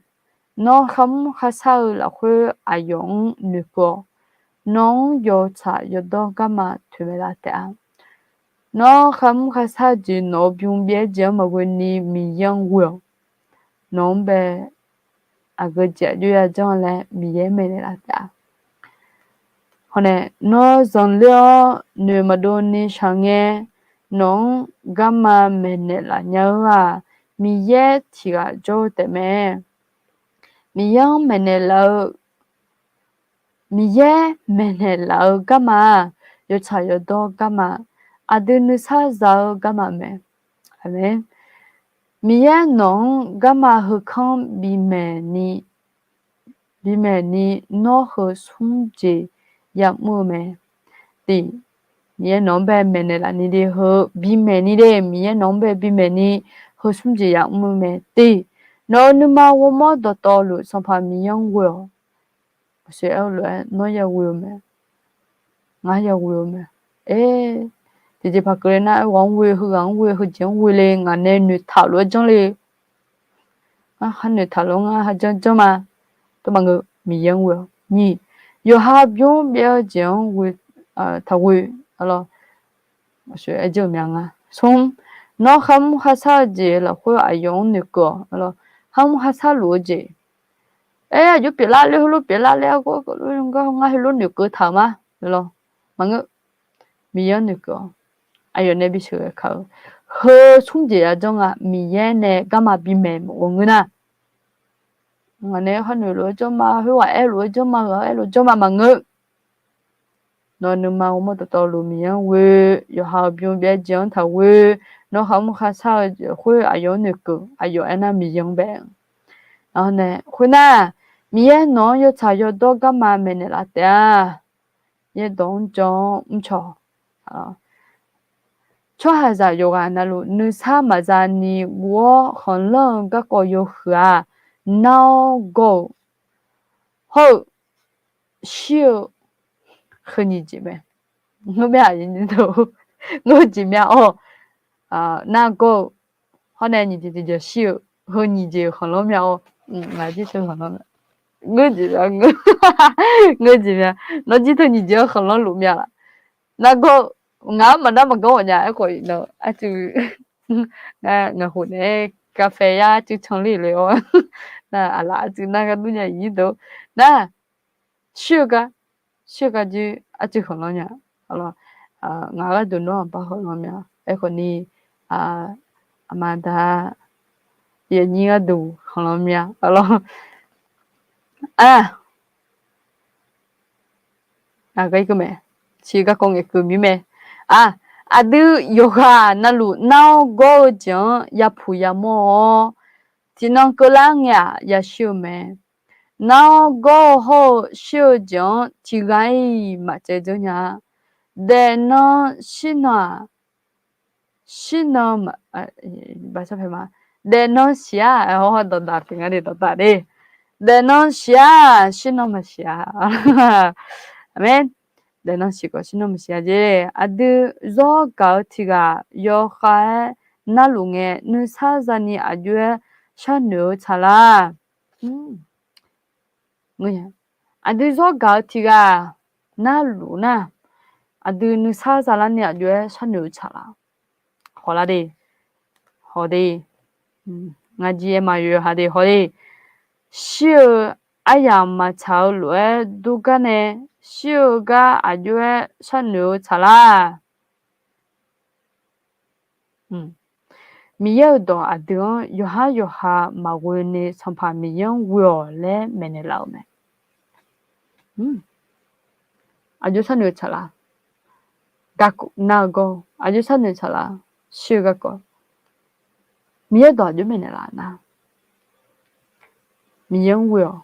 Nawr kharmr kharshar-eu lafkhoer aqyawf-anr noeqkeuv-awq. Nawq-anr yawtsaq yawdawr garma toeqmaeq laf taef-a. Nawr kharmr kharshar jeq nawq-euq bym byav-aer jeq-anr maqghoe ni Miqyaer-anr ghoe-awq. Nawq-anr bae aqgeu jeq aqjox ya janr laer Miqyaer maeqnaeq laf taef-a. Hawnae, nawr zanqler-awr noeq maqdov ni shaq ngae, nawq-anr garma maeqnaeq laf nya-eu-aq, Miqyaer tiq ghaq jawr-eu taefmae. Miqyaer-anr maeqnaeq laf-eu, Miqyaer maeqnaeq laf-eu garma-aq, yawtsaq yawdawr garma, aqdui nuisar za-eu garma mae. Aqmeq. Miqyaer nawq-anr garma heukanr bimaeq ni, bimaeq ni nawr heu smr jeq yamr-eu mae. Tiq, Miqyaer nawq-anr bae maeqnaeq laf ni de heu bimaeq ni de, Miqyaer nawq-anr bae bimaeq ni heu smr jeq yamr-eu mae. Tiq, nawq-euq nuima ghawrmawr dawqtawvluf Sanqpaq Miqyaer-anr ghoe-awq. Aqshoe aer-eu lof-aer nawr yaghoe-eu mae. Ngar yaghoe-eu mae. Aer, tiqjeqpaq keuvle nar, aerghaq-anr ghoe, heughaq-anr ghoe, heujeq-anr ghoe le, ngaq nae noeqtaq lof-aer janr le. Ngar khar noeqtaq lof-aer ngar kharjanr janr ma. Tov maqngeur, Miqyaer-anr ghoe-awq. Nyiq, yawqha bymr byav-eu jeq-anr ghoe, taqghoe, aqlawr, aer-eu mya nga. Smr, nawr kharmr kharshar-eu jeq lafkhoer aqyawf-anr noeqkeuv-awq. Kharmr kharshar luf-eu jeq, aer, aqjox pyeuflar ler, heulof pyeuflar ler, argawr, ngar heulof noeqkeuv taq-euq ma. Lawr, maqngeur, Miqyaer-anr noeqkeuv-awq. Aqyawf nae bisheuq ghae ka-eu, heu smr jeq ya janr nga, Miqyaer nae garma bimaeq mawf-eu ngeur nar, ngaq nae khar noeq lof-aer janr ma, khoerghaq aer lof-aer janr ma, ghaq aer lof janr ma maqngeur. Nawq-euq nuima ghawrmawr dawqtawvluf Miqyaer-anr ghoe, yawqha-euq bym byav-aer jeq-anr taqghoe, nawr kharmr kharshar-eu jeq khoer aqyawf-anr noeqkeuv, aqyawf aernar Miqyaer-anr bae. Nae, khoernar, Miqyaer nawq-anr yawtsaq yawdawr garma maeqnaeq laf taef-a. Yaerdawq-anr jan-awr mrcaw. Tsawrhaqzaq yawqghaq navluf nuisar maqza ni guv-awr khanqlanr-eu garkawv yawhuiq-aq, nar-awr gawr-eu hawr-eu shir-eu heu nyiq jeq mae. Ngeur mya, ngeur jeq mya-awr, nar gawr-eu hawr nae nyiq jeq tiqjeq shir-eu heu nyiq jeq-euq khanqlanr mya-awr, ngaq jir teu khanqlanr, ngeur jeq mya, ngeur jeq mya, nawr jir teu nyiq jeq-anr khanqlanr luf mya laf. Nar gawr-eu, ngaq-anr maqnar maqgawr ghawq nya. Aerkhawf iqnan arcuiv, ngar ngaq khof naeq-aer กาแฟ yar arcuiv canler le-awr, nar aqlaf arcuiv nar ghardur nya iqnyir deuq, nar shir-eu gar, shir-eu gar jir arcuiv khanqlanr nya. Ngaq gharduq nawr aqbar khanqlanr mya. Aerkhawf ni, aqma da, yawnyir gharduq khanqlanr mya. Aqlawr, a, aqgar irkeuv mae, ciq garkawv ngaeqkeuv mir mae. A, aqdui yawqghaq navluf nar-awr gawr-eu jeq-anr yapuq yamawr-awr, tiqnan keuvlar ngae-aq yashir-eu mae. Nar-awr gawr-eu hawr-eu shir-eu jeq-anr tiqghaq-iq maqcaev dzeur nya-a. Daefnan shirnan-aq, shirnan ma, daefnan siq-a, dawqdaq pyeuf nga de, dawqdaq de. Daefnan siq-a, shirnan maqsiq-a. Aqmeq. Daefnan siq khawf shir nawr maqsiq-a jeq. Aqdui zawr gaq-eu tiq ghaq yawkhav-aer narluf ngae, nuisar zani aqjox-aer sharnoeq-eu tsaq lar. Aqdui zawr gaq-eu tiq ghaq narluf nar, aqdui nuisar zalarni aqjox-aer sharnoeq-eu tsaq lar. Hawlar de, hawde, ngaq jir-aer maqyoeq haq de hawde. Shir-eu aryamq maqtsaq-eu lof-aer durgar nae, shir-eu gar aqjox-aer sharnoeq-eu tsaq lar. Miqyaer-euq dawq aqdui-anr yawqhar yawqha maqghoe ni Sanqpaq Miqyaer-anr ghoe-awq laer maeqnaeq laf-euq mae. Aqjox sharnoeq tsaq lar. Nar-eu gawr aqjox sharnoeq tsaq lar. Shir-eu garkawv Miqyaer-euq dawq aqjox maeqnaeq laf nar, Miqyaer-anr ghoe-awq.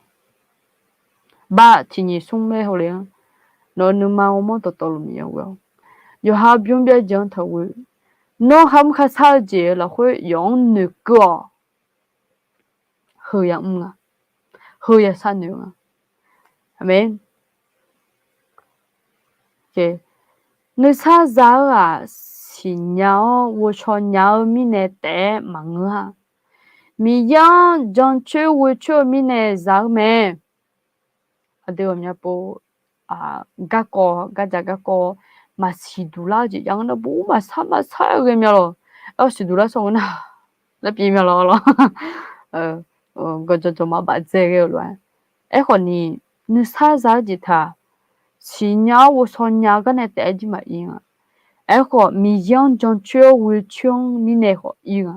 Bar tiqnyiq smr laer hawle-anr, nawq-eu nuima ghawrmawr dawqtawvluf Miqyaer-anr ghoe-awq. Yawqha bymr byaerdzae-anr taqghoe. Nawr kharmr kharshar-eu jeq-eu lafkhoer yawf-anr noeqkeuv-awq. Heu yamr nga, heu yasharnoeq nga. Aqmeq. Nuisar za-eu-aq siqnya-awr ghovshaw nya-eu mirnae taef-aer maqngeur-a. Miqyaer-anr jancoer ghoecoer-eu mirnae za-eu mae. Aqdui ghawqmya pov garkawv gardzaq garkawv maqsiq duq lar-eu jeq jav ngeur nar, bur maqsar maqsar-aer ghae mya lawq. Aer-awr siqduq lar sawr ngeur nar, laer pyeuf mya lawq lawr. Gawqjawq jawq maqbaf dzae ghae-eu lof-aer. Aerkhawf ni, nuisar za-eu jeq taq siqnya-awr ghovshaw nya-eu gar nae taef-aer jir maqir nga. Aerkhawf Miqyaer-anr jancoer-awr ghoecoer-anr mirnae khawf ir nga.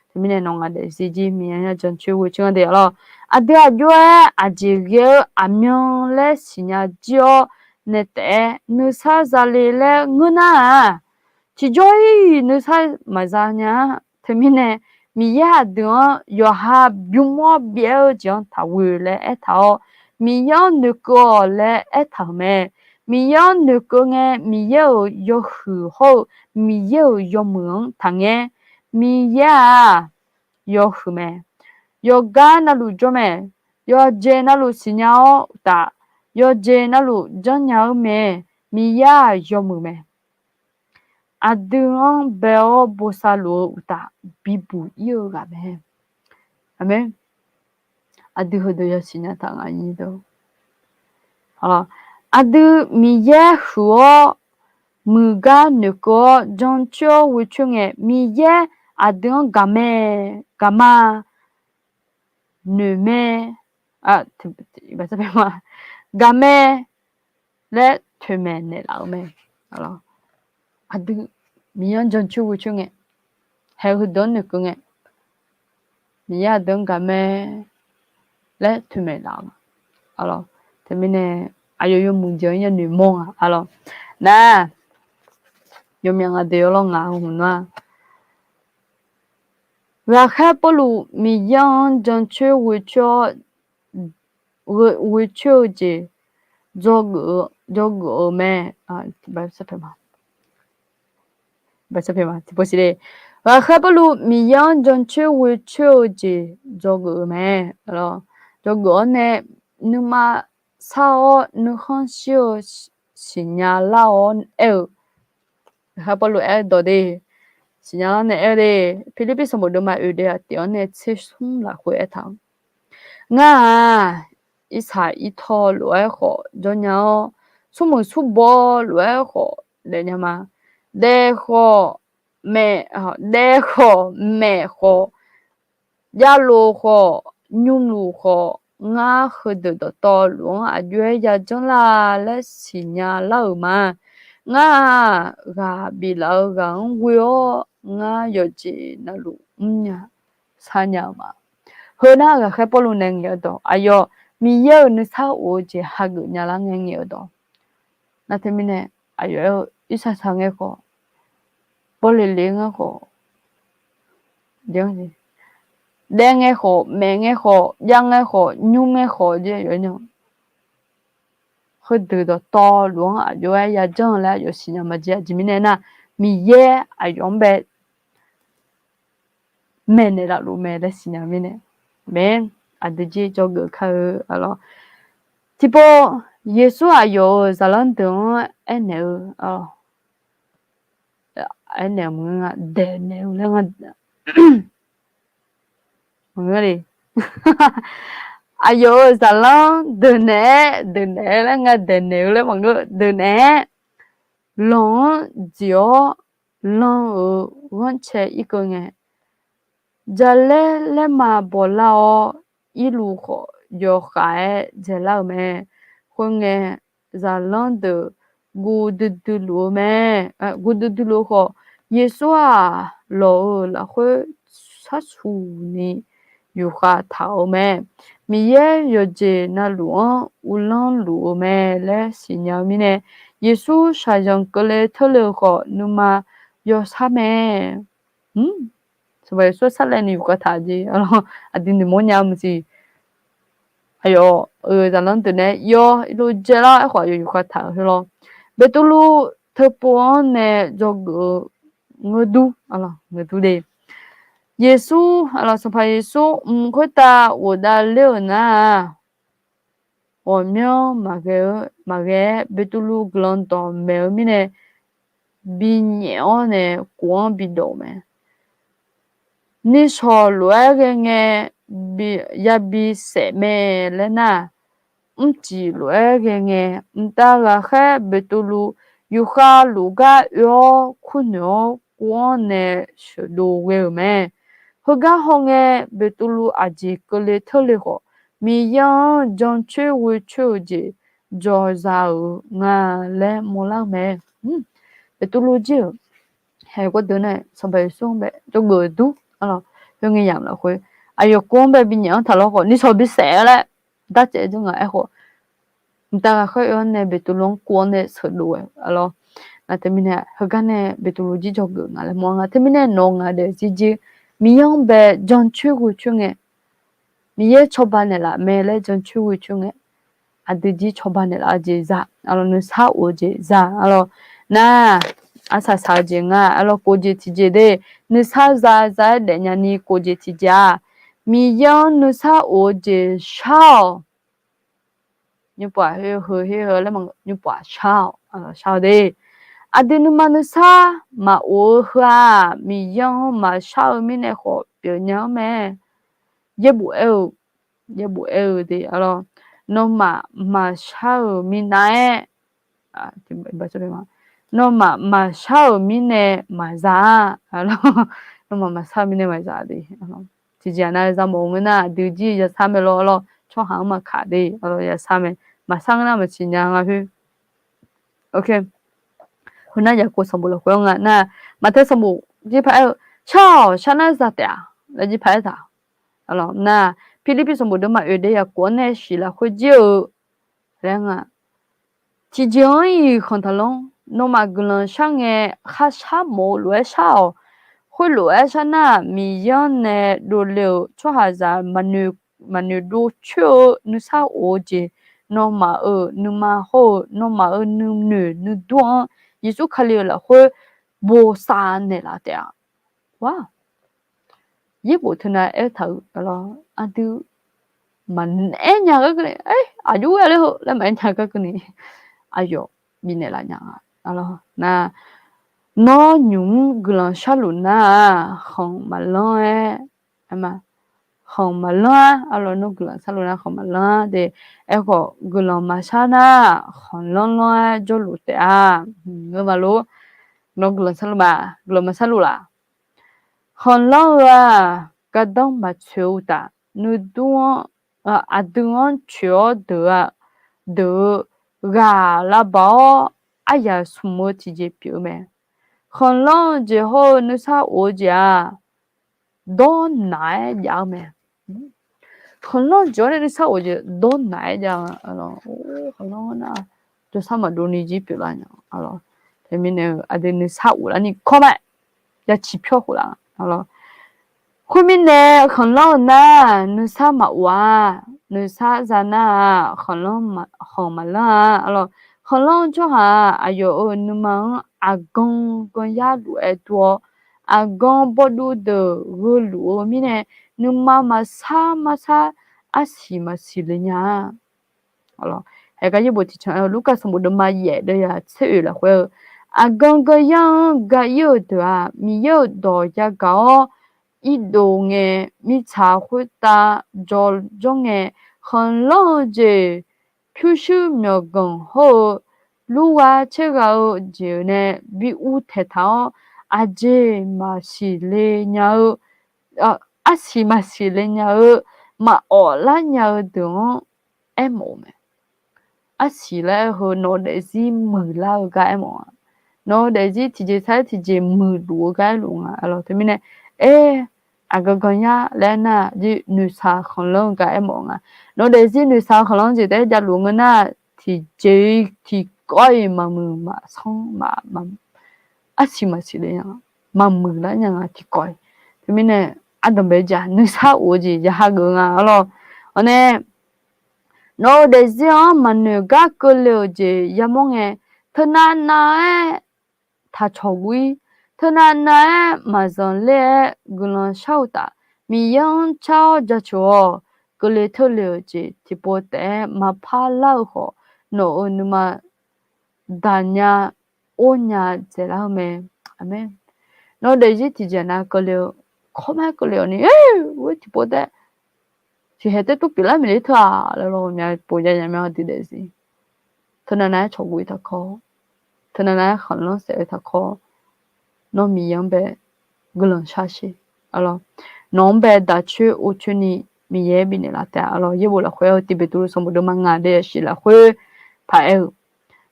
Teumirnae nawq ngaq daefzir jir Miqyaer-anr jancoer ghoecoer-anr de arlawr. Aqdui aqjox-aer aqjeq ghae-eu aqmyan laer siqnya jir-awr nae taef-aer nuisar zale laer ngeur nar-aq, tiqjawr-iq nuisar maqza nya-a. Teumirnae Miqyaer aqdui-anr yawqha bymr-awr byaev-eu jeq-anr taqghoe laer aertaq-awr, Miqyaer-anr noeqkeuv-awq laer aertaq-euq mae. Miqyaer-anr noeqkeuv ngae, Miqyaer-euq yawhuiq hawr-eu Miqyaer-euq yawmuiq-anr taqngaer. Miqyaer-aq yawhuiq mae. Yawqgar navluf jawr mae. Yawqjeq navluf siqnya-awr uqtaf, yawqjeq navluf janrnya-eu mae. Miqyaer-aq yawmuiq mae. Aqdui-anr bae-awr bosav luf-eu uqtaf bibuq ir-eu ghaq mae. Aqmeq. Aqdui heudeuq yasiqnya taq nga nyi deu. Aqdui Miqyaer huiq-awr muiqgar noeqkeuv-awr jancoer-awr ghoecoer ngae, Miqyaer aqdui-anr gaqmae, gaqma, noeqmae, gaqmae laer toeqmaeq naeqlaf-eu mae. Aqdui Miqyaer-anr jancoer ghoecoer ngae, haeq heudeuq-anr noeqkeuv ngae, Miqyaer aqdui-anr gaqmae laer toeqmaeq laf-eu ma. Teumirnae aqyawf yawmuiq jeq-anr yanoeq mawr nga arlawr. Nar, yawmyaq nga deuq arlawr ngaq-eu hmq nar-aq, Ghaqkhaer Pawrluv Miqyaer-anr jancoer ghoecoer-awr, ghoecoer-eu jeq dzawgeuf-euq mae. Ghaqkhaer Pawrluv Miqyaer-anr jancoer ghoecoer-eu jeq dzawgeuf-euq mae. Dzawgeuf-awr nae nuima sar-awr nuikhanr shir-eu siqnya lar-awr aer-eu, Ghaqkhaer Pawrluv aer-eu dawq de, siqnya lar nae aer-eu de, Pirlirpiv sanqbof deuvma oeq deuvma tif-anr nae tser smr lafkhoer aertaq-eu, ngar-aq, irsaq irtaw lof-aer khawf jawrnya-awr, smrmuiq smrbaw lof-aer khawf daefnya ma. Daef khawf, maeq, daef khawf, maeq khawf, javlof khawf, nymrluf khawf, ngar heudeuq dawqtawvluf-anr aqjox-aer yajanr la laer siqnya lar-euq ma. Ngar-aq, ghaq biflaf-eu ghaq-anr ghoe-awr ngar yawqjeq navluf mrnya sharnya-euq ma. Heu nar Ghaqkhaer Pawrluv nae ngaeq-eu dawq, aqyawf Miqyaer-euq nuisar of-eu jeq hageuf nya lar ngae ngaeq-eu dawq. Nar teumirnae aqyawf aer-eu irsaq saq ngae khawf, bawleq leq ngae khawf, daef ngae khawf, maeq ngae khawf, jav ngae khawf, nymr ngae khawf, heudeuq dawqtawvluf-anr aqjox-aer yajanr laer aqyawf siqnya ma jeq. Aqjeq mirnae nar, Miqyaer aqyawf-anr bae maeqnaeq lafluf mae laer siqnya mirnae, mae, aqdui jir dzawgeuf kar-eu arlawr. Tiqpov Yeqsur aqyawf-euq zaqlanr deuq-anr aernaeq-eu, aernaeq maqngeur nga, daeqnaeq-eu laer nga. Maqngeur le. Aqyawf-euq zaqlanr deuq naeq-aer, deuq naeq-aer laer nga, daeqnaeq-eu laer maqngeur, deuq naeq-aer, lanq-anr dziq-awr, lan-euq ghanrcae irkeuv ngae, jalaer laerma bawqlar-awr, irluf khawf yawkhav-aer dzaeqlar-euq mae. Khoerngae, zaqlanr deuq guv duidui luf-eu mae. Guv duidui luf-eu khawf, Yeqsur-aq, lawq-euq lafkhoer sharsuq ni yufkhav taq-euq mae. Miqyaer yawqjeq navluf-anr uvlanr luf-eu mae laer siqnya-eu mirnae, Yeqsur shaqzanq keuvle teurle-eu khawf, nuima yawshar mae. Sanqpaq Yeqsur sharlaev ni yufkhav taq jeq, aqdui noeqmawr nya-eu maqsiq. Aqyawf-euq zaqlanr deuq nae yawr irlov dzaelar aerkhawf, aqyawf yufkhav taq-euq heu lawr. Beqtuvluv teupov-anr nae dzawgeuf-eu ngeur dur, ngeur dur de. Yeqsur, aqlawq, Sanqpaq Yeqsur mq khoertav ghofdav ler-euq nar-aq, ghawqmyanr maqghae-aer, Beqtuvluv guiqlanq dawqmaeq-eu mirnae, binyaef-awr nae kof-anr bidawq-euq mae. Nishawq lof-aer ghae ngae, yabi saef mae laer nar, mrcif lof-aer ghae ngae, mqtav ghaqkhaer Beqtuvluv yufkhav luf gar oe-awr kurnoeq-awr kof-anr nae sheuqdov ghae-euq mae. Heugar hawngae, Beqtuvluv aqjeq keuvle teurle khawf, Miqyaer-anr jancoer ghoecoer-eu jeq jawqza-euq nga laer mawrlar-eu mae. Beqtuvluv jir-euq haeq gawrdeuv nae Sanqpaq Yeqsur-anr bae dzawgeuf dur, aqlawq, khoerngae yamq lafkhoer aqyawf kof-anr bae binyaef-anr taqlawr khawf, nishawq bisaef-aer laer darcaev dzeur nga aerkhawf, mqtav ghaqkhaer oe-awr nae Beqtuvluv-anr kof-anr nae sheuqdov-aer, aqlawq, nga teumirnae heugar nae Beqtuvluv jir dzawgeuf nga laer mawr nga. Teumirnae nawq-eu ngaq daef jir jir, Miqyaer-anr bae jancoer ghoecoer ngae, Miqyaer cawba naeqlaf mae laer jancoer ghoecoer ngae, aqdui jir cawba naeqlaf-eu jeq za, aqlawq, nuisar of-eu jeq za, aqlawq, nar, arsaq saq-eu jeq nga, aqlawq, kof jeq tiqjeq de, nuisar za za-aer daefnya ni kof jeq tiqjeq-aq, Miqyaer-anr nuisar of-eu jeq shar-awq. Nymrpov-aq, heu heu her heu laer ma, nymrpov-aq shar-awq, shar-awq de. Aqdui nuima nuisar maqof-eu heu-aq, Miqyaer-anr maqshar-eu mirnae khawf pyeufnya-anr mae. Yaerbof aer-eu, yaerbof aer-eu de, aqlawq, nawmaf maqshar-euq minav-aer, nawmaf maqshar-euq mirnae maqza-a, nawmaf maqshar-eu mirnae maqza de. Tiqjeq-aq nav-eu zamawf-eu ngeur nar, aqdui jir yashar mae lawr, aqlawq, tsawrhaq-anr maqkaq de, aqlawq, yashar mae. Maqshar ngeur nar maqsiq nya nga khoer. Heu nar yaqkov sanqbof lafkhoer-anr nga nar, maqtae sanqbof jir paq aer-eu, shar-awq, shar nar za taef-a laer jir paq aer taq. Aqlawq, nar, Pirlirpiv sanqbof deuvma oeq deuvma yaqkov-anr nae shiq lafkhoer jir-eu laer nga. Tiqjeq-anr iq khanq taqlanr, nawmaf guiqlanq shar ngae, kharshar mawf-eu lof-aer shar-awq. Khoerlof-aer shar nar, Miqyaer-anr nae dovle-euq tsawrhaqzaq maqnoeq dovcoer-eu nuisar of-eu jeq, nawmaf-euq nuima hawr-eu nawmaf-euq nuinoeq nuidur-anr Yeqsur Kali-euq lafkhoer bosav naeqlaf taef-a. Yaerbof teunav aer taq-euq, aqlawq, aqdui maqaer nya gar keuvni, aqjox-aer ler heu laer maqaer nya gar keuvni, aqyawf bifnaeq laf nya nga. Nar, nawr nymq-mr guiqlanq sharluf nar-aq, khanq maqlanr-aer, khanq maqlanr-ar, aqlawq, nawr guiqlanq sharluf nar khanq maqlanr-ar de. Aerkhawf guiqlanq maqshar nar, khanq lanrlanr-aer jawrluf taef-a. Ngeur ma lor. Nawr guiqlanq sharluf ma, guiqlanq maqsharluf laf. Khanq lanr-eu-aq, gardanr maqtsoeq-eu uqtaf, nuidur-anr, aqdui-anr coeq-awr deuq-a, deuq-eu ghaq lavbaq-awr aryaq smq-eu tiqjeq pyeuf-eu mae. Khanq lanr-eu jeq hawr-eu nuisar of-eu jeq-aq, dawrnaq-aer jav-eu mae. Khanq lanr-eu jeq hawr-eu nuisar of-eu jeq dawrnaq-aer jav-eu, khanq lanr nar, jawrshar maqdov ni jir pyeuflar nya. Teumirnae-eu aqdui nuisar of larni kawr ma, ya ciqpyawr khof laf. Khoermirnae khanq lanr-eu nar, nuisar maqof-a, nuisar za nar-aq, khanq maqlanr-a. Khanq lanr-eu tsawrhaq-aq, aqyawf-euq nuima-anr aqgan ganyar luf-aer dur-awr, aqgan bawduv deuq gheuluf-eu mirnae, nuima maqsar marsar arsiq maqsiq le nya-a. Haeqgar yaerbof tiqcan aer-eu Lurkaf sanqbof deuvma yaef deuvyaq tser oeq lafkhoer-eu, aqgan ganyar-anr ga ir-euq deuq-aq, Miqyaer-euq dawq yagaq-awr irdov ngae, mirtsaq khoertav jawrjawr ngae, khanqlanr-eu jeq, pyurshuir myawqganq hawr-eu, lurgha tsergha-eu jeq-eu nae bi uvtaeq taq-awr, aqjeq maqsiq le nya-eu, arsiq maqsiq le nya-eu, maqawf lar nya-eu deuq-anr aermawf-eu mae. Arsiq laer aer-eu heu nawq-eu daefzir muiqlar-eu gar aermawf-a. Nawq-eu daefzir tiqjeq sar-aer tiqjeq muiqluf-eu gar aerluf nga. Teumirnae, aer, aqgan ganyar laer aernar, noeqshaq khanqlanr-eu gar aermawf nga. Nawq-eu daefzir noeqshaq khanqlanr jeq taef-aer javluf ngeur nar, tiqjeq-iq tiqkawv-iq maqmuiq maqsanr ma, arsiq maqsiq le nya, maqmuiq lar nya nga tiqkawv-iq. Teumirnae, ardanqbae jaq nuisar of-eu jeq ya hageuf nga arlawr. Awr nae, nawq-eu daefzir-anr maqnoeq gar keuvle-euq jeq yamawr ngae, teunav nav-aer taqcawq guv-ir, teunav nav-aer maqzanq ler-aer guiqlanq shar-eu taf, Miqyaer-anr car-awr jaceuq-awq. Keuvle teurle-euq jeq tiqpov taef-aer maqpar lar-eu khawf, nawq-euq nuima daqnya or nya dzaeqlar-eu mae. Aqmeq. Nawq-eu daefzir tiqjeq nav keuvle-eu, kawrmar keuvle-awq ni, oer tiqpov taef-aer tiqhaeq taer tov pyeuflar maeq ler teu-aq laer lawr, ghawqmya pov jav nya mya aqdui daefzir. Teunav nav-aer cawq guv-ir taqkawr, teunav nav-aer khanqlanr saef-eu taqkawr, nawr Miqyaer-anr bae guiqlanq shar sher. Nawq-anr bae daq coer or coer ni Miqyaer bifnaeq laf taef-a. Arlawr, yaerbof lafkhoer-eu tiq Beqtuvluv sanqbof deuvma ngaq deuv yashif lafkhoer paq-aer-eu,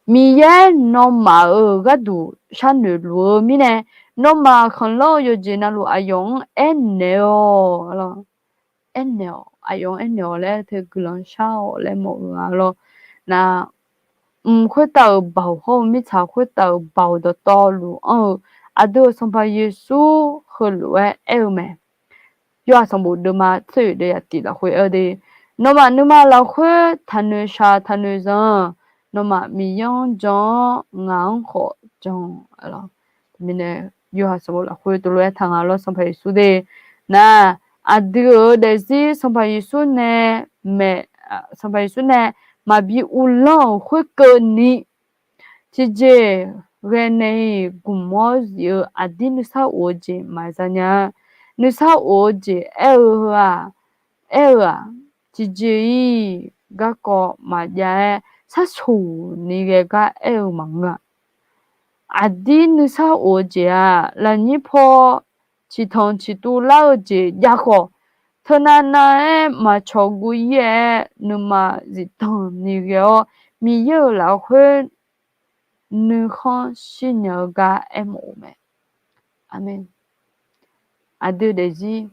Miqyaer nawmaf-euq gharduq sharnoeq luf-eu mirnae, nawmaf khanqlanr-eu yawqjeq navluf aqyawf-anr aernaeq-awq. Aernaeq-awq, aqyawf-anr aernaeq-awq laer teu guiqlanq shar-awq laer mawf-eu-a lawr. Nar, mq khoertav-euq baoq hawr-eu mirtsaq khoertav-euq baoq dawqtawvluf anr-eu aqdui-euq Sanqpaq Yeqsur heulof-aer aer-eu mae. Yorhaq sanqbof deuvma tser oeq deuvyaq tiq lafkhoer aer-eu de, nawmaf nuima lafkhoer taqnoeq shaq taqnoeq zanq, nawmaf Miqyaer-anr jan-awr ngaq-anr khawf jan-awq. Mirnae, Yorhaq sanqbof lafkhoer teulof-aer taq nga lawr, Sanqpaq Yeqsur de. Nar, aqdui-euq daefzir Sanqpaq Yeqsur nae maeq, Sanqpaq Yeqsur nae maqbi uvlanr-euq khoerkeuvni, tiqjeq ghae nae-iq gmq-awr zif-eu aqdir nuisar of-eu jeq maqza nya. Nuisar of-eu jeq aer-eu heu-aq, aer-eu-aq, tiqjeq-iq garkawv maqjav-aer sharsoq ni ghae gar aer-eu maqngeur-a. Aqdir nuisar of-eu jeq-aq, lafnyir paw ciqtanq ciqtuv lar-eu jeq jav khawf, teunav nav-aer maqcawq guv-ir-aer nuima zifdan ni ghae-awr, Miqyaer-euq lafkhoer nuikhanr shirnya-eu gar aermawf-eu mae. Aqmeq. Aqdui daefzir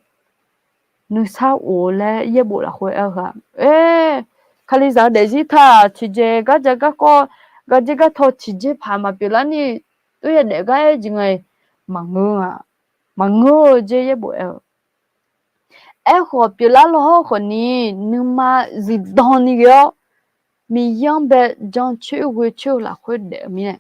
nuisar of-eu laer yaerbof lafkhoer aer-eu-aq, oer, Kalizaq-eu daefzir taq tiqjeq garja garkawv, garjer gartaw tiqjeq paq maqpyeuf larni, oer yadaef gar aer-eu jeq nga-iq, maqngeur-a. Maqngeur-eu jeq yaerbof aer-eu Aerkhawf, pyeuflar law hawr khawfni, nuima zifdan ni ghae-awr, Miqyaer-anr bae jancoer ghoecoer-eu lafkhoer daef-eu mirnae,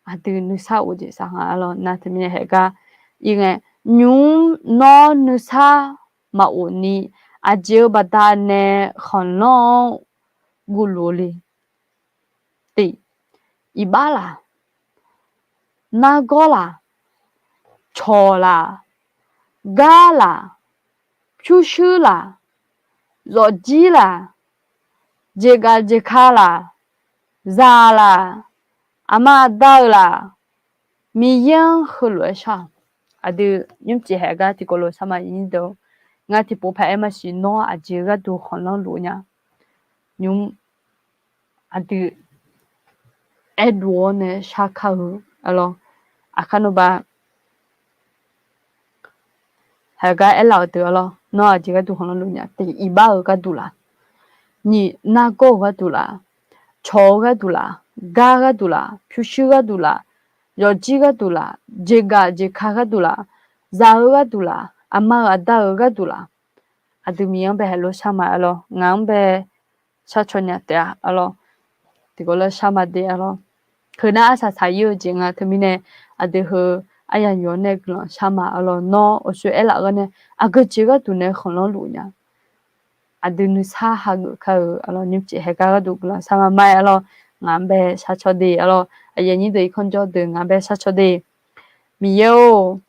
aqdui nuisar of-eu jeq saqnga arlawr. Nar teumirnae haegar ir ngae, nymq-mr nawr nuisar maqof ni, aqjeq-eu baqdanae khanqlanr-anr guvluf-eu le. Tiq, iqbax laq, nargawr laq, cawq laq, gar laq, pyurshuir laq, zawqjir laq, jeqgaf jeqka laq, zaq laq, aqma aqda-euq laq, Miqyaer-anr heulof-aer shar-awq. Aqdui nymrcif haeq gar tiqkawv lof shar ma, iqnyir deuq, ngar tiqpov paq-aer maqsiq, nawr aqjeq gharduq khanqlanr luf nya. Nymq aqdui aerdov-awr nae shar kar-eu arlawr. Aqkar nmrba haeq gar aerlaf-euq deuq arlawr, nawr aqjeq gharduq khanqlanr luf nya. Tiq, iqbax-euq gharduq laf. Nyiq, nargawr-euq gharduq laf, cawq-eu gharduq laf, gar gharduq laf, pyurshuir gharduq laf, yawqjir gharduq laf, jeqgaf jeqka gharduq laf, zaq-eu gharduq laf, aqma-euq aqda-euq gharduq laf. Aqdui Miqyaer-anr bae heulof shar ma arlawr, ngaq-anr bae sharcaw nya taef-a arlawr. Tiqkawv lof shar ma de arlawr. Heu nar arsaq saq-ir-eu jeq nga teumirnae, aqdui heu aryamq yawq-awr nae guiqlanq shar ma arlawr. Nawr awqshoe aerlaf-eu gar nae, aqgeu jeq gharduq nae khanqlanr luf nya. aqdui nuisar hageuf kar-eu arlawr, nymrcif haeqgar gharduq guiqlanq shar ma ma-aer arlawr, ngaq-anr bae sharcaw de arlawr, aqyuif aqnyir deuq irkanr jawr deuq ngaq-anr bae sharcaw de. Miqyaer-or,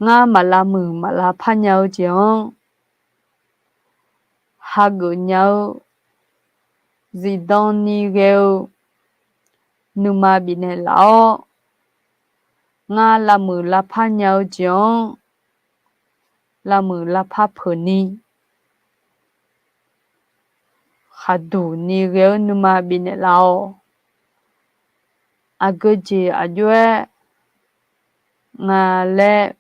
ngar maq lavmuiq maq lavpar nya-eu jeq-anr hageuf nya-eu, zifdan ni ghae-eu nuima bifnaeq laf-awr, ngar lavmuiq lavpar nya-eu jeq-anr lavmuiq lavpar peuq ni, khaqduq ni ghae-eu nuima bifnaeq laf-awq. Aqgeu jeq aqjox-aer nga laer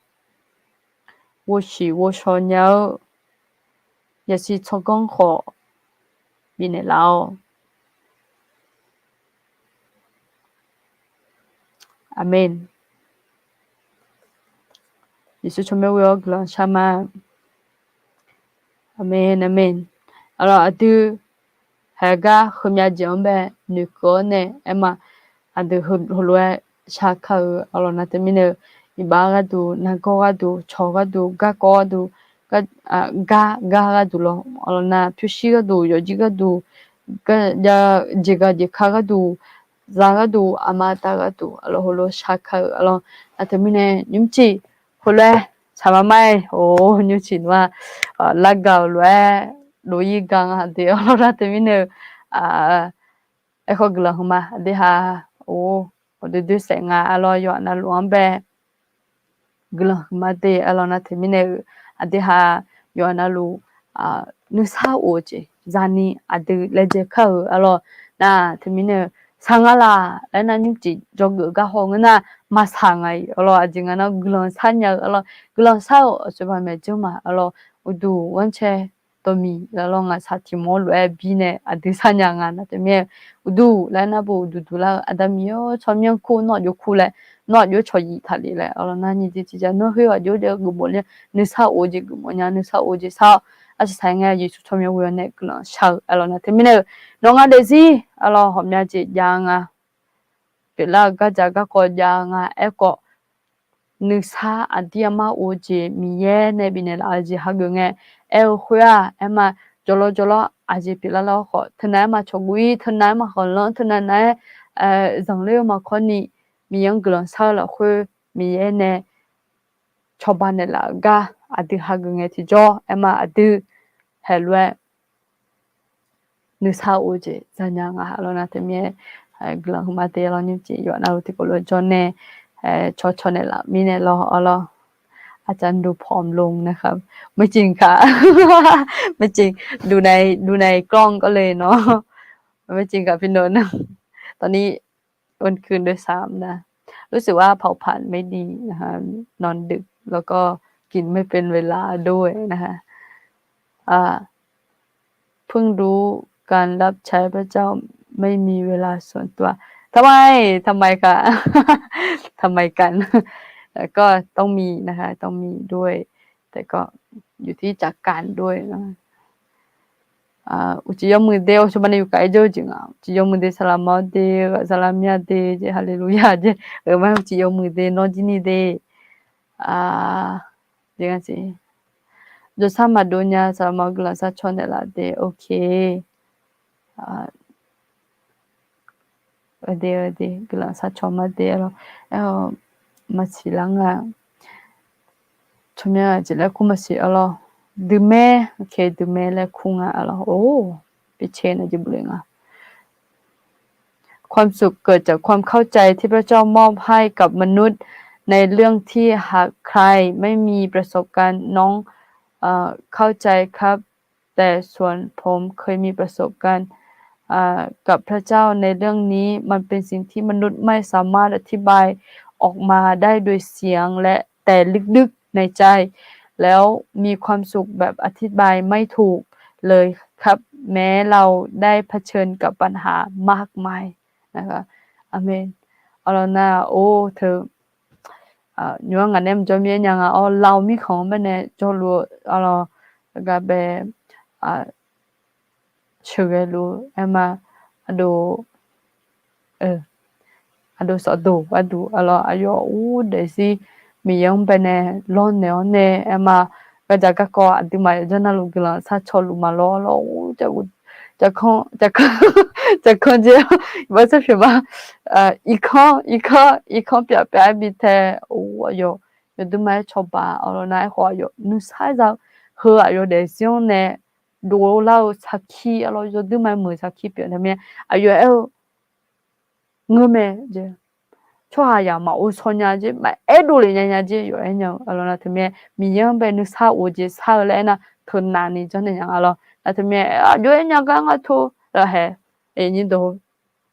ghovshiq ghovshaw nya-eu yasiq tsawrganr khawf bifnaeq laf-awq. Aqmeq. Yeqsur tsawrmyanr ghoe-awr guiqlanq shar ma. Aqmeq, aqmeq. Arlawr, aqdui haeqgar heumyav jeq-anr bae noeqkeuv-awr nae aerma, aqdui heulof-aer shar kar-eu arlawr nar teumirnae-eu, iqbax gharduq, nargawr gharduq, cawq gharduq, garkawv gharduq, gar, gar gharduq lawr arlawr nar, pyurshuir gharduq, yawqjir gharduq, jeqgaq jeqka gharduq, zaq gharduq, aqma aqda gharduq arlawr heulof-aer shar kar-eu arlawr nar teumirnae nymrcif heulof-aer tsaq ma ma-aer, or, nymrcif nmr-a, largaq-euq lof-aer lof-ir gar nga de arlawr nar teumirnae-eu, aerkhawf guiqlanq heu ma aqdui ha, or, ghawqdoer doer saef nga arlawr yawqha navluf-anr bae guiqlanq huiqma de arlawr nar teumirnae-eu, aqdui ha yawqha navluf nuisar of-eu jeq zani aqdui laejae kar-euq arlawr nar teumirnae-eu, sar nga laq laer nar nymrcif dzawgeuf gar haw ngeur nar maqsaq nga-iq arlawr, aqjeq nga nar guiqlanq shar nya-eu arlawr, guiqlanq shar-euq aqsur baq maeq dzeur ma arlawr, uqduq ghanrcae dawqmiq laflawr ngaqshaq tiq mawr lof-aer bir nae aqdui sharnya nga nar teumirnae-eu, uqduq laer nar bo uqduq duq lar-eu Aqda Miqyaer-or, tsawrmyanr kur nawr jov kur laer, nawr aqjox cawq yif taqlef laer arlawr nar nyiq jeq tiq jeq nawr khoer aqjox jav-eu geufmawf nya, nuisar of-eu jeq geufmawf nya, nuisar of-eu jeq sar-awr arsiq saq-aer ngae Yeqsur tsawrmyanr ghoe-awr nae guiqlanq shar-eu arlawr nar teumirnae-eu, nawq nga daefzir arlawr ghawqmya jeq jav nga, pyeuflar-eu gardzaq garkawv jav nga aerkhawf, nuisar aqdir aqmar of-eu jeq Miqyaer nae bifnaeq laf-eu jeq hageuf ngae aer-eu khoer-aq aerma, jawrlawr jawrlawr aqjeq pyeuflar lar-awr khawf teunav-aer maqcawq guv-ir, teunav-aer maqkhanqlanr, teunav nav-aer zanqler-eu maqkawrni, Miqyaer-anr guiqlanq shar-eu lafkhoer Miqyaer nae cawba naeqlaf-eu gar aqdui hageuf ngae tiqjawr aerma aqdui haiq lof-aer nuisar of-eu jeq zanya nga arlawr nar teumirnae guiqlanq huiqma de arlawr nymrcif yawqha navluf tiqkawv lof-aer jawr nae cawqcawq naeqlaf mirnae lawr arlawr. อาจารย์ดูผอมลงนะครับ ไม่จริงค่ะ ไม่จริง ดูใน ดูในกล้องก็เลยเนาะ ไม่จริงค่ะพี่นนท์ ตอนนี้ วันคืนด้วยซ้ำนะ รู้สึกว่าเผาผลาญไม่ดีนะคะ นอนดึกแล้วก็กินไม่เป็นเวลาด้วยนะคะ อ่า เพิ่งรู้การรับใช้พระเจ้าไม่มีเวลาส่วนตัว ทำไม ทำไมคะ ทำไมกัน แต่ก็ต้องมีนะคะ ต้องมีด้วย แต่ก็อยู่ที่จัดการด้วยนะ Uqcif yawmuiq de, awqsawq baqnae yufkaf-aer jawr-eu jeq nga. Uqcif yawmuiq de, saqlaq ma-awr de, ghaq saqlaq mya de, jeq haleluya jeq, ma uqcif yawmuiq de, nawr jir ni de. Jeq nga siq. Jawrshar maqdov nya, saqlaq ma-awr guiqlanq sharcaw naeqlaf de, ok. Aqde, aqde, guiqlanq sharcaw ma de arlawr. Aer-awq, maqsiq lar nga. Tsawrmyanr-aq jeq laer kur maqsiq arlawr. Duimaer, ok, duimaer laer kur nga arlawr. Or, ความสุขเกิดจากความเข้าใจที่พระเจ้ามอบให้กับมนุษย์ในเรื่องที่หากใครไม่มีประสบการณ์ น้อง เอ่อ เข้าใจครับ แต่ส่วนผมเคยมีประสบการณ์ อ่า กับพระเจ้าในเรื่องนี้ มันเป็นสิ่งที่มนุษย์ไม่สามารถอธิบายออกมาได้โดยเสียง และแต่ลึกๆในใจ แล้วมีความสุขแบบอธิบายไม่ถูกเลยครับ แม้เราได้เผชิญกับปัญหามากมายนะคะ Aqmeq. Arlawr nar, or, teu, nymr-anr ngaq nae mqjawr mir-aer nya nga-awr, lao mirkhanq-anr baenae jawrluf-eu arlawr, gar bae, sheuqghae luf-eu aerma, aqdov, aqdov sawqdoq gharduq arlawr, aqyawf ur daefzir Miqyaer-anr baenae lawrnaeq-awr nae aerma, Gardzaq garkawv aqduimaf yawqjanr navluf guiqlanq sharcaw luf maqlawr lawr, jaqkanr, jaqkanr, jaqkanr jeq, iqbax sarpyaeq ma, irkanr, irkanr, irkanr pyaf pyaf-aer bi tae, or, aqyawf yawduima-aer cawba-awr lawr nar, aerkhawf aqyawf nuisar za-eu heu aqyawf daefzir-anr nae dovlar-eu sarkir-awr lawr, yawduima-aer muiq-eu sarkir pyeuf-eu teumirnae, aqyawf aer-eu ngeur mae jeq, tsawrhaqzaq maqghov shaw nya jeq, maqaer dovlef nya nya jeq yawf aer nya-eu, aqlawq nar teumirnae Miqyaer-anr bae nuisar of-eu jeq sar-eu laer aernar, teunav ni janrnaeq nya nga lawr. Nar teumirnae aqjox-aer nya gar nga tor lawr hae, nyir dawq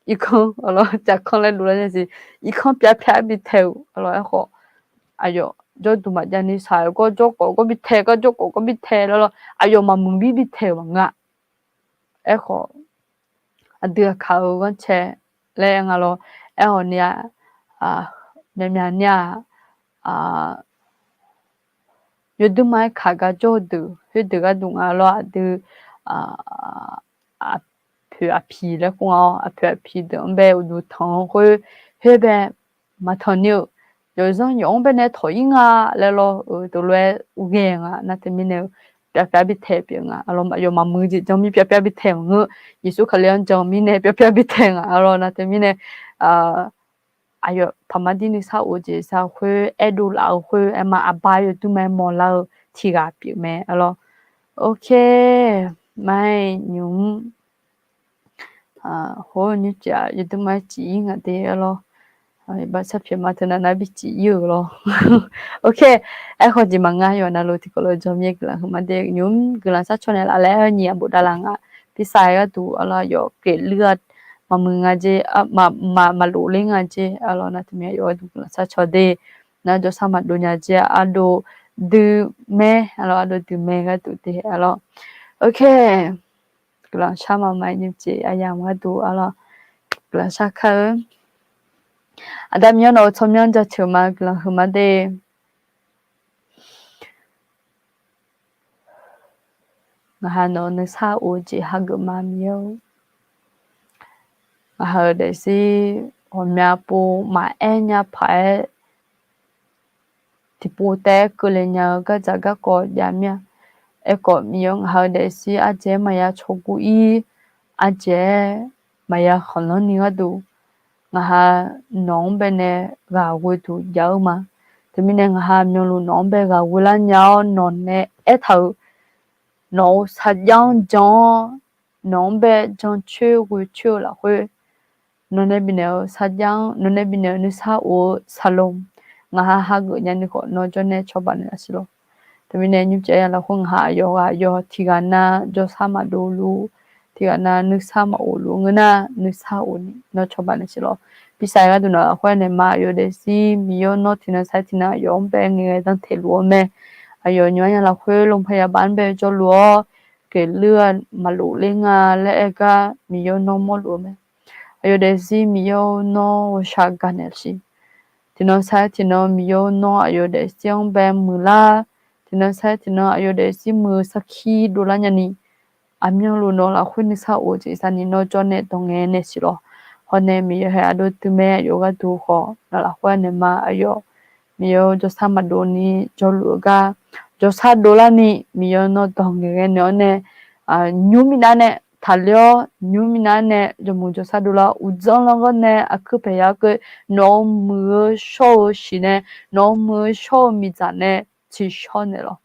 irkanr, aqlawq jaqkanr laer dovlar nya siq, irkanr pyaf pyaf-aer bi tae-euq, aqlawq aerkhawf aqyawf jawrduq maqjav ni shaq-euq gawr jawrkawv gawr bi tae, gawr jawrkawv gawr bi tae lawr lawr, aqyawf maqmuiq bir bi tae-euq maqngeur-a. Aerkhawf aqdui aqkaq-euq ghanrcae laer nga lawr, aerkhawf ni-a, myavmyav ni-a, yawduima-aer kaq gar jawr-eu deuq khoerdeuq gharduq nga lawr, aqdui aqpoeq aqpiq laer khoer nga-awr, aqpoeq aqpiq deuq-anr bae uqduq tanq-eu khoer, khoer bae maqtanq ni-euq, yawqzanr yawq-anr bae nae tawq-ir nga laer lawr-eu deuq lof-aer urghae nga. Nar teumirnae-eu pyaf pyaf bi tae pyeuf nga, aqlawq aqyawf maqmuiq jeq janr mir pyaf pyaf bi tae maqngeur, Yeqsur Kali-anr jan mirnae pyaf pyaf bi tae nga, aqlawq nar teumirnae aqyawf paqmar dir nuisar of-eu jeq sar-eu khoer, aerdov laf-eu khoer, aerma aqbar yawduima-aer mawrlar-eu tiq ghaq pyeuf mae, aqlawq. Ok, mar-aer nymq mr, hawr-eu nymrcif-aq yawduima-aer cif-ir nga de, aqlawq. Iqbax sarpyaeq ma teunav nar bi cif-ir-euq lawr. Ok, aerkhawf jeq maqngeur, yawqha navluf tiqkawv lof-aer jawr mir-aer guiqlanq huiqma de, nymq mr guiqlanq sharcaw naeqlaf laer-aer nyiq aqbof davlaf nga. Pirsaq-aer gharduq aqlawq aqyawf pyeufluir-a, maqmuiq nga jeq, maqlof ler nga jeq, aqlawq nar teumirnae aqyawf gharduq guiqlanq sharcaw de. Nar jawrshar maqdov nya jeq, ardov duimae, aqlawq ardov duimae gharduq de, aqlawq. Ok, guiqlanq shar ma ma-aer nymrcif aqyamq gharduq, aqlawq guiqlanq shar kar-eu. Aqda Miqyaer nawq-euq tsawrmyanr jaceuq ma guiqlanq huiqma de. Ngaq ha nawq-eu nuisar of-eu jeq hageuf ma Miqyaer-or. Ngaq ha-euq daefzir ghawqmya pov maqaer nya paq-aer tiqpov taef-aer keuvle nya-eu gardzaq garkawv jav mir-a. Aerkhawf Miqyaer-or, ngaq ha-euq daefzir ardzaeq-aer maqya cawguv-ir, ardzaeq-aer maqya khanqlanr ni gharduq, ngaq ha nawq-anr bae nae ghaq ghoe duq jav-eu ma. Teumirnae ngaq ha myanluf nawq-anr bae ghaq ghoe lar nya-awr nawq nae aertaq-euq, nawq-euq sarjax-anr jan-awr, nawq-anr bae jancoer ghoecoer-eu lafkhoer, nawq nae bifnaeq-euq sarjax-anr, nawq nae bifnaeq-euq nuisar of-eu saqlo, ngaq ha hageuf nyani khawf nawr jawrnae cawba naeqlaf siq lawq. Teumirnae nymrcif aqyawf lafkhoer ngaq ha aqyawf ghaq aqyawf tiqghaq nav jawrshar maqdov luf, tiqghaq nav nuisar maqof luf ngeur nar, nuisar of ni nawr cawba naeq siq lawq. Pirsaq-aer gharduq nawq lafkhoer naeq ma, aqyawf daefzir Miqyaer-or, nawr tiqnan sar-aer tiqnan aqyawf-anr bae ngaeqghae danteq luf-eu mae. Aqyawf nymq-anr nya lafkhoer โรงพยาบาล bae jawrluf-awr, pyeufluir-a maqlof ler nga laer aer gar Miqyaer-or, nawr mawrluf-eu mae. Aqyawf daefzir Miqyaer-or, nawr ghawqshaq gaqnaeq siq. Tiqnan sar-aer tiqnan Miqyaer-or, nawr aqyawf daefzir-anr bae muiqlar, tiqnan sar-aer tiqnan aqyawf daefzir muiq-eu sarkir dovlar nyani, aqmyanluf nawq lafkhoer nuisar of-eu jeq sar ni nawr jawrnae dawq ngaeq naeq siq lawq. Hawr nae Miqyaer hae ardov duimae aqyawf gharduq khawf nawq lafkhoer naeq ma, aqyawf Miqyaer-or, jawrshar maqdov ni jawrluf-eu gar, jawrshar dovlar ni Miqyaer-or, nawr dawq ngaeqghae naeq-awr nae, nymr minav nae taqler-awr, nymr minav nae yawmuiq jawrshar dovlar-awr, uqdzan lanrghawr nae aqkuir paeq ya-awr keuv, nawq-euq muiq-eu shawr-eu siq nae, nawq-euq muiq-eu shawr-eu miqdzaq nae tsiqshawr naeq lawq.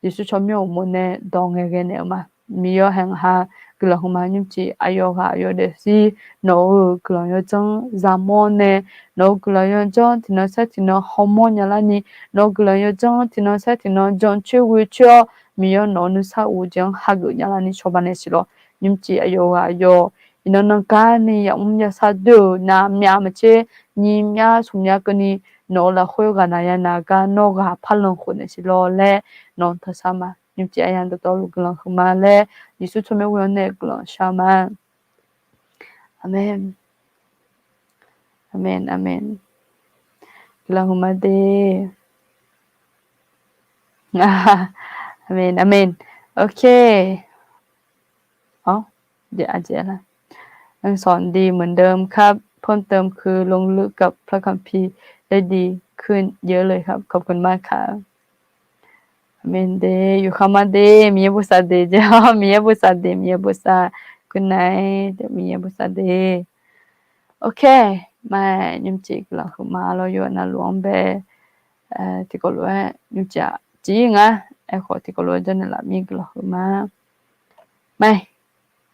Yeqsur tsawrmyanr uqmov nae dawq ngaeqghae naeq-eu ma. Miqyaer hae ngaq ha guiqlanq hmq ma. Nymrcif aqyawf ghaq aqyawf daefzir nawq-euq guiqlanq yawdzanr yamawr nae, nawq-euq guiqlanq yawdzanr tiqnan sar-aer tiqnan hawmawr nya larni, nawq-euq guiqlanq yawdzanr tiqnan sar-aer tiqnan jancoer ghoecoer-awr, Miqyaer nawq-euq nuisar of-eu jeq-anr hageuf nya larni cawba naeq siq lawq. Nymrcif aqyawf ghaq aqyawf iqnan nan garni yamr yashar doer-euq navmyav maqtser, nyiq myav smq myav keuvni nawq-euq lafkhoer ghaqnaq yanaq gar nawr ghaq parlanq khof naeq siq lawq laer nawq-anr taqshar ma. Nymrcif aqyawf dawqtawvluf guiqlanq huiqma laer Yeqsur tsawrmyanr ghoe-anr nae guiqlanq shar ma. Aqmeq. Aqmeq, aqmeq. Guiqlanq huiqma de. Aqmeq, aqmeq. Ok. อ๋อ เดี๋ยวอาจจะละ ยังสอนดีเหมือนเดิมครับ เพิ่มเติมคือลงลึกกับพระคัมภีร์ได้ดีขึ้นเยอะเลยครับ ขอบคุณมากครับ Mende, yufkhav ma de, Miqyaer bosav de jeq, Miqyaer bosav de, Miqyaer bosav, good night, Miqyaer bosav de. Ok, ma, nymrcif guiqlanq huiqma lawr, yawqha navluf-anr bae, tiqkawv lof-aer nymrcif-aq jir ngar, aerkhawf tiqkawv lof-aer jawrnaeq laf mir guiqlanq huiqma. Ma,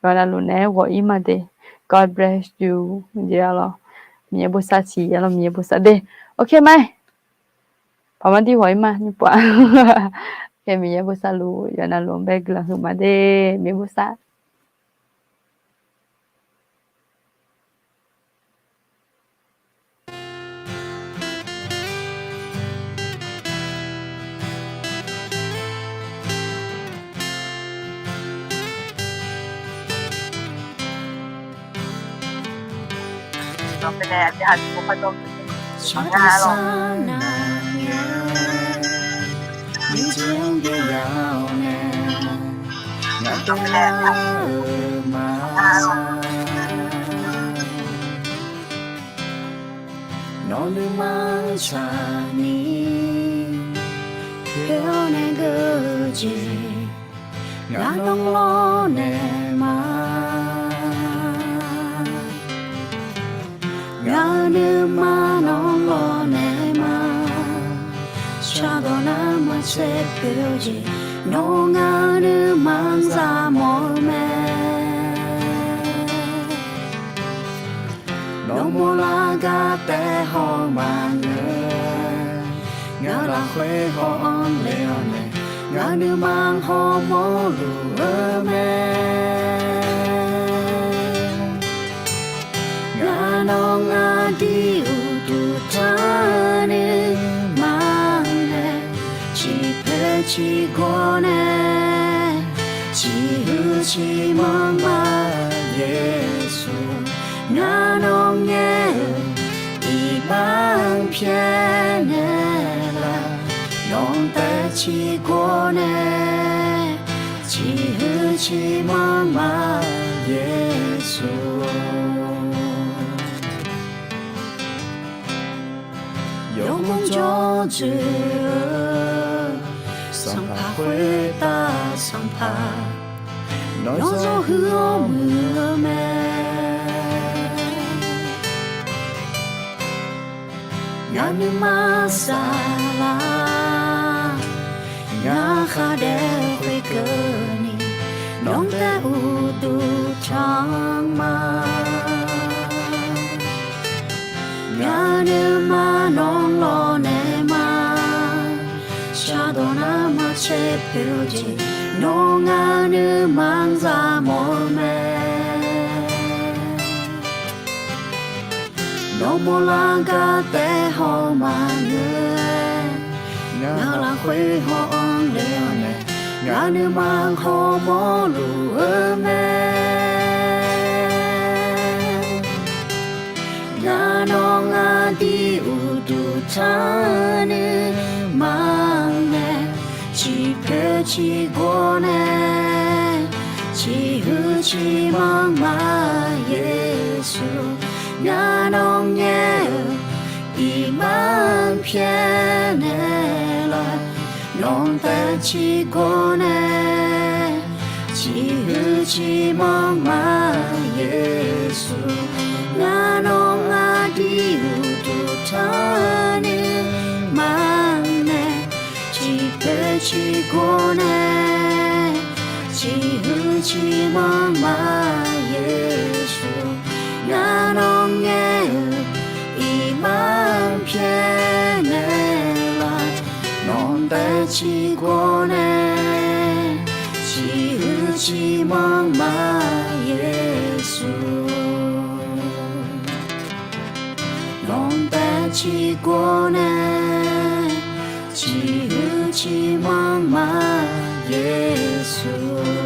yawqha navluf naeq-aer ghawq-ir ma de. God bless you. Jeq-a lawr, Miqyaer bosav siq-a lawr, Miqyaer bosav de. Ok ma, paqmar dir ghawq-ir ma nymrpov-a. Khaer Miqyaer bosav luf, yawqha navluf-anr bae guiqlanq huiqma de, Miqyaer bosav. Nawr nuima-anr tsaqni, khoer-awr nae geur-eu jeq, ngar nawr lawrnaeq ma. Ngaq-euq nuima nawr lawrnaeq ma. Shardawq nar maqtser pyeuf-eu jeq, nawr ngaq-euq nuima-anr zaq mawf-eu mae. Nawr mawrlar gar taef haw maqngeur. Ngaq lafkhoer haw-anr le-awr nae, ngaq nuima-anr hawmawr luf-eu mae. Ngaq nawr ngaq dui uqduq tanr nuima-anr nae, ciqpoeq ciqgawr nae, ciqhuiq ciqmanr ma. Yeqsur, ngaq nawr ngaer-eu iqbax-anr pyaeqnaeq laf, nawq-anr taef ciqgawr nae, ciqhuiq ciqmanr ma. Yeqsur, yawmuiq jawr dzoeq-eu Sanqpaq khoertav Sanqpaq, nawr zawr huiq-awr muiq-eu mae. Ngaq nuima saflar, ngaq khar daef khoerkeuvni, nawq-anr taef uqduq tanq ma. Ngaq nuima nawr lawrnaeq ma. Shardawq nar maqtser pyeuf-eu jeq, nawr ngaq nuima-anr zaq mawf-eu mae. Nawr mawrlar gar taef haw maqngeur-aer, ngaq lafkhoer haw-anr le-awr nae, ngaq nuima hawmawr luf-eu mae. Ngaq nawr ngaq dui uqduq tanr nuima-anr nae, ciqpoeq ciqgawr nae, ciqhuiq ciqmanr ma. Yeqsur, ngaq nawr ngaer-eu iqbax-anr pyaeqnaeq laf, nawq-anr taef ciqgawr nae, ciqhuiq ciqmanr ma. Yeqsur, ngaq nawr ngaq dui uqduq tanr nuima-anr nae, ciqpoeq ciqgawr nae, ciqhuiq ciqmanr ma. Yeqsur, ngaq nawr ngaer-eu iqbax-anr pyaeqnaeq laf, nawq-anr taef ciqgawr nae, ciqhuiq ciqmanr ma. Yeqsur, nawq-anr taef ciqgawr nae, ciqhuiq ciqmanr ma. Yeqsur.